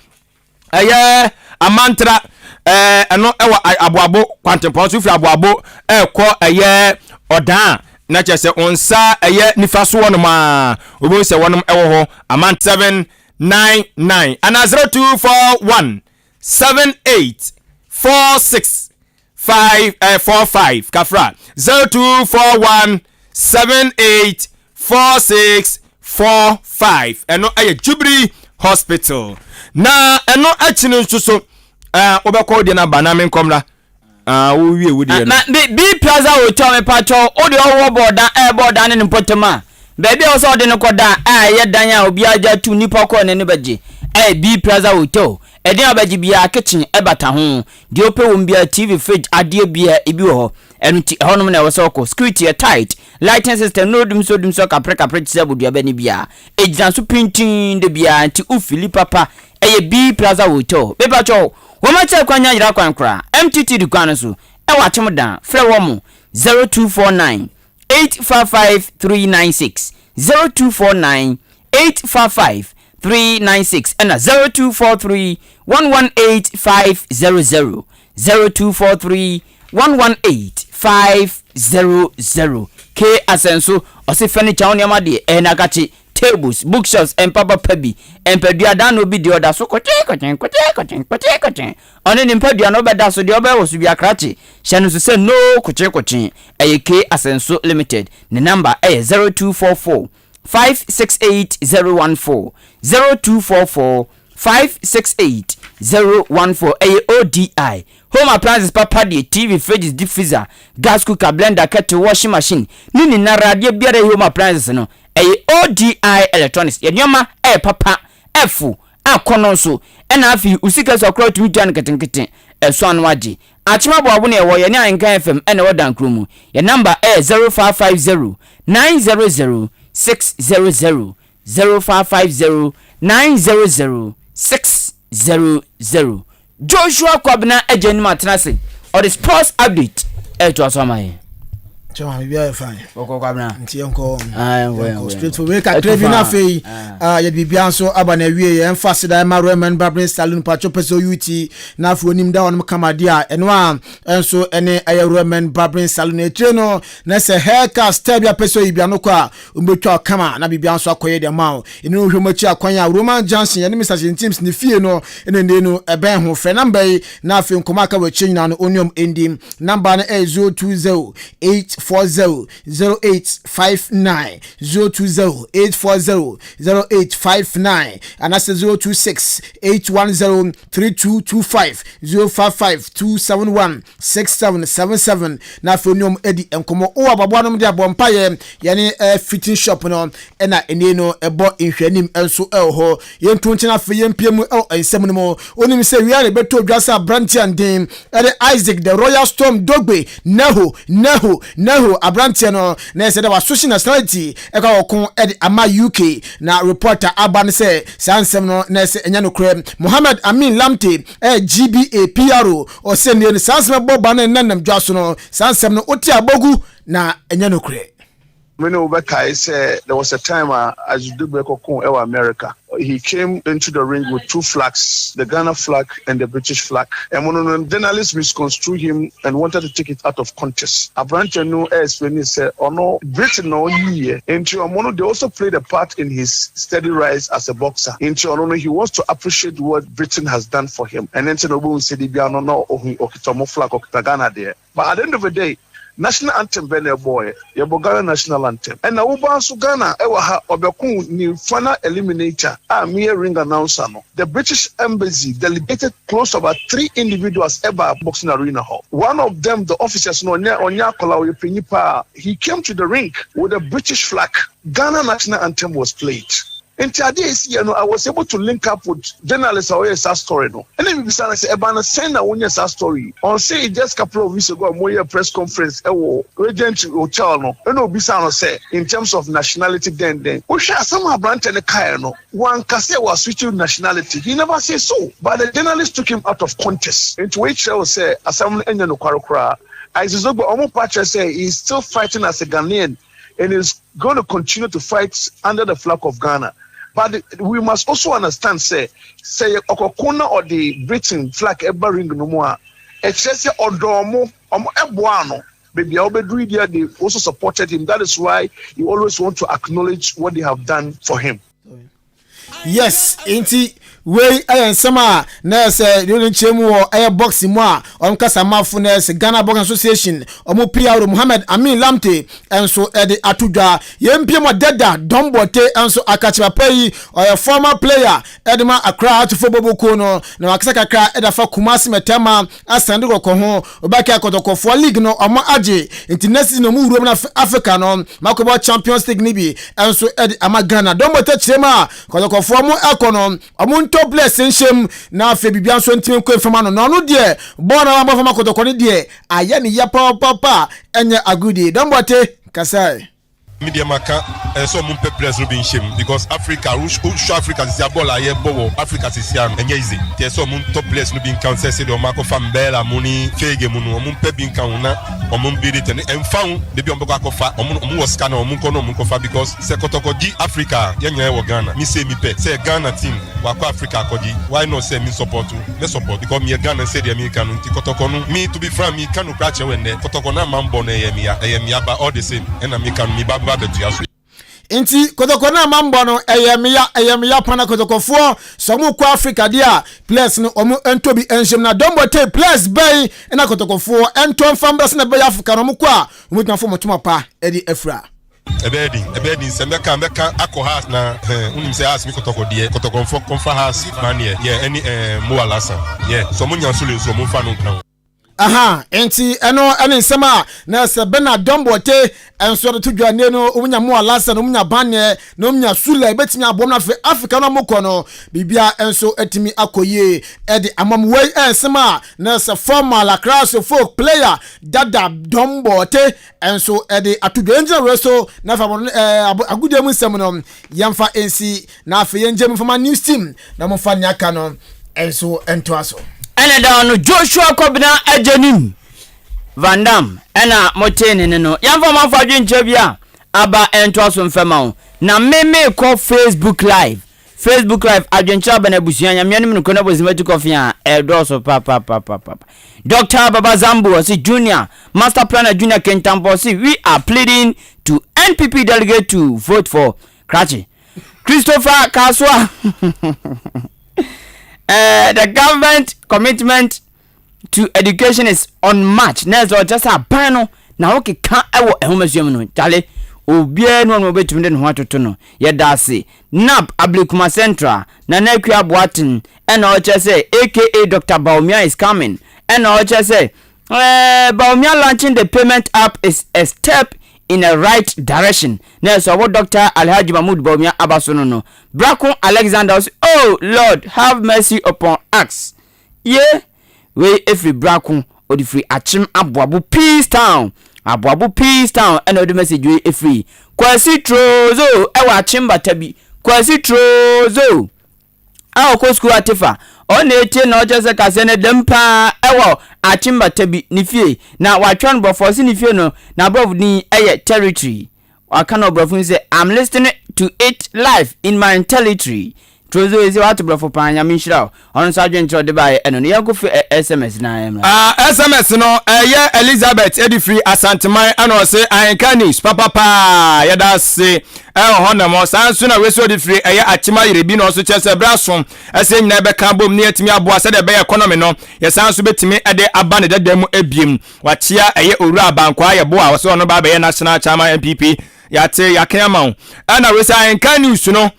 ɛyɛ Amantra, ɛɛ ɛno ɛwɔ Aboabo kwantempɔn so, wofiri Aboabo ɛrekɔ ɛyɛ Ɔdan a, na kyerɛ sɛ wo nsa ɛyɛ nifa so hɔnom ara, wobɛhu sɛ wɔnom ɛwɔ hɔ, Amantra 799 anaa 0241 7 8 4 6 5 eh, 4 5 kafra 0 2 4 1 7 8 4 6 4 5 ɛno ɛyɛ Jubilee Hospital na ɛno akyi no nso so eh, wobɛkɔ wodeɛ no aba na menkɔmmra ah, wowie wodeɛ no. Na B B Plaza Hotel mepakyɛw wo deɛ ɔwɔ bɔɔdan ɛɛ bɔɔdan ne ne mpɔtam a baabi a ɛwɔ sɛ ɔde no kɔda a ɛyɛ dan a obiara gye atum nipa kɔ n'ani bɛgye ɛyɛ B Plaza Hotel ɛdan a ɔbɛgye biara kitchen ɛbata ho deɛ ɔpɛ wɔm biara TV fridge adeɛ biara ebi wɔ hɔ ɛno nti ɛhɔnom na ɛwɔ sɛ ɔkɔ security yɛ tight lighting system no dum so dum so kapre kapre te sɛ aboduaba ne biara egyina so pintinn da biara nti wofili papa ɛyɛ B Plaza Hotel mepakyɛw Wɔn akyɛ kwan nya yera kwan koraa. MTT di kwan no so ɛwɔ Akyem Dan. Frɛ wɔn 0249 855 396, 0249 855 396 ɛna 0243 118 500, 0243 118 500. K Asɛnso, ɔse furniture ho nneɛma deɛ ɛyɛ n'akakye. Tables, bookshelves, mpa papa bi, mpadua dan na obi deɛ ɔda so kotee kotee kotee kotee kotee kotee. Ɔne ne mpadua no wobɛda so deɛ ɔbɛyɛ wɔ so bia krakye. Hyɛ no nso sɛ no kotee kotee. Ɛyɛ K Asenso Limited. Ne number ɛyɛ 0244 568 014, 0244 568 014. Ɛyɛ ODI. Home appliances papa deɛ, TV, fridges, deep freezer, gas cooker, blender, kettle, washing machine, ne nyinara adeɛ biara ɛyɛ home appliances no, Ɛyɛ ODI Electronics, yɛ nneɛma ɛyɛ papa, ɛfo, akɔnɔ nso, ɛna afei wo sika sua koraa wotumi tua no nketenkete, ɛso ano agye. Akyem Aboabo na yɛwɔ, yɛne Ahenkan FM ɛna ɛwɔ Dankuro mu. Yɛn number ɛyɛ 0550 900 600, 0550 900 600. Joshua Kwabena Agyenim atena ase, ɔde sports update ɛretoa so ama yɛn. Kyɛw biribi ayɛ fine. Bɔkɔ Kwabena. Nti yɛnkɔ yɛnkɔ straight for kakra bi na afei yɛde biribiara nso aba na awie yɛn fa seda ɛma Royal Barbering Salon patro pɛ sɛ ɔyi na afei onim da hɔnom kama deɛ a ɛno a nso ɛne ɛyɛ Royal Barbering Salon akyire no na sɛ hair cut style bi a pɛ sɛ ɔyi bi ano kɔ a Wɔbɛtwa wo kama na biribiara nso akɔyɛ deɛ ma wo. Ɛno no wohwɛ mu akyi akwan a Roman Junction yɛne Mister Shintims ne fie no ɛna nnɛ no ɛbɛn ho. Frɛ namba yi na afei nkɔmmɔ a aka wɔ akyire nyinaa no wo ne wɔn ndi. Namba no ɛyɛ 020 840 0859, 020 840 0859 anaasɛ 026 810 3225, 055 271 6777 na afei ɔne wɔn adi nkɔmmɔ. Wowɔ ababoa nom de abɔ mpaeɛ. Yɛne eh, fitting shop no ɛna ɛne no ɛbɔ nhwɛanim nso ɛwɔ hɔ. Yɛnto nkyɛn afei yɛmpie mu ɛwɔ nsɛm no mu. Wonim sɛ wia na ɛbɛtɔ dwa sɛ aberanteɛ nden ɛde Isaac the Royal Storm Dogbe Neho Neho Neho aberanteɛ no na ɛsɛ dɛ wasohye nationality ɛkɔ akɔko ɛde ama UK na report a aba no sɛ saa nsɛm no na ɛsɛ ɛnyɛ nokorɛ. Mohammed Amin Lamte ɛyɛ GBA PRO Ɔsɛ nie no saa nsɛm ɛbɔ ba no ɛnɛ nam dwa so no saa nsɛm no wote a bɔgu na ɛnyɛ nokorɛ. Me ne wo bɛkae sɛ there was a time a Isaac Dogbe kɔkoo wɔ America. He came into the ring with two flags, the Ghana flag and the British flag. Ɛmo no no, journalists misconstrued him and wanted to take it out of context. Aberanteɛ no explainee sɛ ɔno Britain na ɔnyiiɛ, nti ɔmo no they also played a part in his steady rise as a boxer. Nti ɔno no he wants to appreciate what Britain has done for him. Ɛno nti na wobɛhu sɛ da biara no na ɔhu ɔkita ɔmo flag, ɔkita Ghana deɛ. But at the end of the day, national anthem bɛn na ɛbɔɔɛ? Yɛbɔ Ghana national anthem. Ɛna woba nso Ghana ɛwɔ ha ɔbɛko ne final eliminator a meyɛ ring announcer no. The British Embassy delegated close to about three individuals ɛbaa boxing arena hɔ. One of them, the officers no ɔnyɛ ɔnyɛ akwadaa ɔyɛ panyin paa. He came to the ring with a British flag. Ghana national anthem was played. Nti adeɛ a ɛsiiɛ no, I was able to link up with journalist a ɔyɛɛ saa story no. Ɛna mebisa no sɛ, ɛbaa no sɛn na wonyɛ saa story yi? Ɔse just couple of weeks ago a wɔyɛɛ press conference wɔ Regent Hotel no, ɛna obisaa no sɛ in terms of nationality dɛn dɛn. Wohwɛ asɛm a aberanteɛ no kaeɛ no, wanka sɛ waswitch nationality, he never say so, but the journalist took him out of context. Nti wei kyerɛ wo sɛ asɛm no nyɛ nokware koraa. Isaac Zogba, wɔn pa kyerɛ sɛ he is still fighting as a Ghanaian and is going to continue to fight under the flag of Ghana. But we must also understand sɛ sɛ yɛ ɔkɔko na ɔde Britain flag ɛba ring no mu a, ɛkyerɛ sɛ ɔdɔ ɔmo, ɔmo ɛboa no. Baabi a ɔbɛduru yi deɛ, they also supported him. That is why he always want to acknowledge what they have done for him. Yes, nti wei yɛ nsɛm a na ɛsɛ deɛ ɔde nkyɛn mu wɔ ɛyɛ boxing mu a wɔn kasamafo na ɛsɛ Ghana Boxing Association wɔn PRO Muhammed Amin Lamte nso ɛde ato dwa. Yɛn mpie mu Deda Dɔmbɔte nso akakye papa yi ɔyɛ former player ɛde ma Accra Atufo Bobo no na wakasa kakra ɛde afa Kumasi Mɛtɛma asan de kɔkɔ ho ɔbɛka kɔtɔkɔfoɔ league no ɔmo agye nti next season ɔmo wurom na Africa no makɔbɔ Champions League ni bi nso ɛde ama Ghana. Dɔmbɔte kyerɛ mu a kɔtɔkɔfoɔ mo ɛkɔ no ɔmo ntɔ players nhyɛm na afei biribiara nso ntumi nkɔ mfama no na ɔno deɛ bɔɔl na wabɔ fama kɔtɔkɔ no deɛ ayɛ ne yɛ papaapa ɛnyɛ agudie. Dɔmbɔte kasae. Me deɛ maka ɛsɛ sɛ ɔmo mpɛ players no bi nhyɛ mu because Africa wohwɛ Africa sisi a bɔɔl a yɛbɔ wɔ Africa sisi a no ɛnyɛ easy nti ɛsɛ sɛ ɔmo ntɔ players no bi nka ho sɛ sɛdeɛ ɔmo akɔfa Mbella mo ne Fege mu no ɔmo mpɛ bi nka ho na ɔmo mbuild it ɛno ɛmfa ho baabi a ɔmo bɛkɔ akɔfa ɔmo ɔmo wɔ sika no ɔmo nkɔ na ɔmo nkɔfa because sɛ kɔtɔkɔ gye Africa a yɛn nyinaa yɛwɔ Ghana me sei mepɛ sɛ Ghana team wakɔ Africa akɔgye why not sɛ me support mɛ support because meyɛ Ghana sɛdeɛ meka no nti kɔtɔkɔ no me to be frank meka nokorɛ akyerɛ wo ɛnnɛ kɔtɔkɔ no ama mbɔ no ɛyɛ meya ɛyɛ meya but all the same ɛna meka no meba bɛba abɛtoa so. Nti kɔtɔkɔ no ama mbɔ no ɛyɛ meya ɛyɛ meya pana kɔtɔkɔfoɔ sɛ ɔmo kɔ Africa deɛ a players no ɔmo ntɔ bi nhyɛm na dɔmbɔte players bɛn ɛna kɔtɔkɔfoɔ ɛntɔ mfa mbra sɛ na ɛbɛyɛ Africa no ɔmo kɔ a ɔmo tumi afɔ ɔmo toma pa ɛde afira. Ɛbɛyɛ den, ɛbɛyɛ den sɛ mɛka mɛka akɔ Hearts na eh, wonim sɛ Hearts me kɔtɔkɔ deɛ, kɔtɔkɔ mfɔ kɔmfa Hearts maneɛ, yeah, ɛne eh, Mo Alhassan, yeah, sɛ ɔmo nya Sule nso ɔmo mfa no nka ho. Aha, nti ɛno ɛne nsɛm a na sɛ Bernard Dombote nso de to dwa nne no, wɔn nya Mo Alhassan, wɔn nya Baneɛ, na wɔn nya Sule, ebetumi aboam na afei Africa no a wɔkɔ no, biribia nso atumi akɔ yie ɛde ama mu. Wei nsɛm a na sɛ former Lacrosse folk player Dada Dombote nso de ato dwa. Yɛngyina wei so na afei abɔno ɛɛ agodie mu nsɛm no yɛmfa nsi na afei yɛngye mu mfama news team na momfa nea aka no nso ntoa so. Ɛna da no Joshua Kɔbena Agyenim Van Dam ɛna motee ne ne no. Yɛmfa ɔmanfo adwenkyerɛ bi a aba ntoa so mfɛma wo. Na me mekɔ Facebook live. Facebook live adwenkyerɛ aba no abusua Nyame anim nokorɛ no abɔsima tu kɔfe a ɛdɔɔso papapapapa. Doctor Baba Zambo ɔse Junior Master Planner Junior Kintampo ɔse we are pleading to NPP delegate to vote for Krakye Christopher Kasoa eh, the government commitment to education is unmatched na ɛsɛ ɔkyɛ sɛ aban no na wokeka wɔ nhomasua mu no kyale obiara ne ɔno obɛtumi de ne ho atoto no yɛda ase nap ablekuma central nana akua aboaten ɛna ɔkyɛ sɛ aka dr Bawumia is coming ɛna ɔkyɛ sɛ eh, Bawumia launching the payment app is a step in a right direction na ɛsɛ ɔwɔ dr alhaji mahmood Bawumia aba so no no brako alexander ɔsɛ oh lord have mercy upon us Ye! Wei firi Brako, ɔde firi Akyem Aboabo Peace Town. Aboabo Peace Town ɛna ɔde message wei firi. Kwasi Trozo ɛwɔ Akyem Batabi. Kwasi Trozo a ɔkɔ sukuu Atefa. Ɔna etie na ɔkyerɛ sɛ kaseɛ no dɛm paa ɛwɔ Akyem Batabi ne fie. Na watwerɛ no bɔfɔɔ se ne fie no n'aborɔfo din ɛyɛ Territory. Waka no ɔbrɔfo mu sɛ, I'm listening to it live in my territory. Trozo yi sɛ wato brɔfo paa Nyame nhyira wo. Ɔno nso adwenkyerɛ ɔde baeɛ ɛno no. Yɛnkɔ fi SMS na ɛmmra. Ah SMS no ɛyɛ Elizabeth ɛde firi Asanteman ɛna ɔse Ahenka news papa paa yɛda ase ɛwɔ hɔ nom. Saa nso na wei nso ɔde firi ɛyɛ Akyem Ayere bi na ɔnso kyerɛ sɛ berɛ aso ɛsɛ yɛn nyinaa yɛbɛka abom na yɛatumi aboa sɛdeɛ ɛbɛyɛ economy no yɛsan nso bɛtumi ɛde aba ne dada mu ɛbiem. Wakyea ɛyɛ Owura Abankwaa Yeboah a ɔsɛ ɔno ba abɛyɛ National Chairman NPP. Yɛate yɛaken ama wo. Ɛna wei sɛ Ahenka news no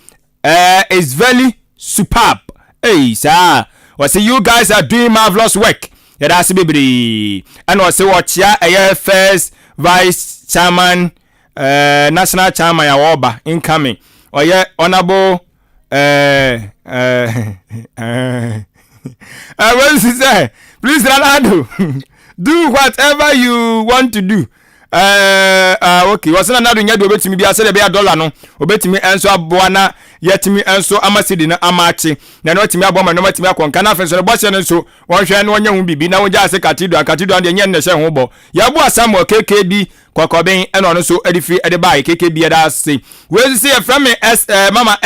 eh, is very superb. Ei saa. Wɔse you guys are doing marvelous work. Yɛda ase bebree. Ɛna ɔse wɔkyea ɛyɛ first vice chairman eh, national chairman a wɔreba incoming. Ɔyɛ honorable eh, eh, eh, eh, wei sɛ please Ronaldo do whatever you want to do. Ɛɛ ah, okay wɔsɛ na nado nyɛ deɛ obetumi bi asɛ deɛ ɛbɛyɛ dɔla no obetumi nso aboa na yɛtumi nso ama sidi no ama akye na ɛno atumi aboa ma nneɛma atumi akɔ nka na afei nso no bɔhyɛ no nso wɔnhwɛ na wɔnyɛ ho biribi na wɔgya ase cathedral cathedral deɛ nyɛ no na ɛhyɛ ho bɔ yɛboa Samuel KKB kɔkɔben ɛna ɔno nso ɛde firi ɛde baeɛ KKB ɛda ase wei nso sɛ yɛfrɛ me S ɛɛ mama.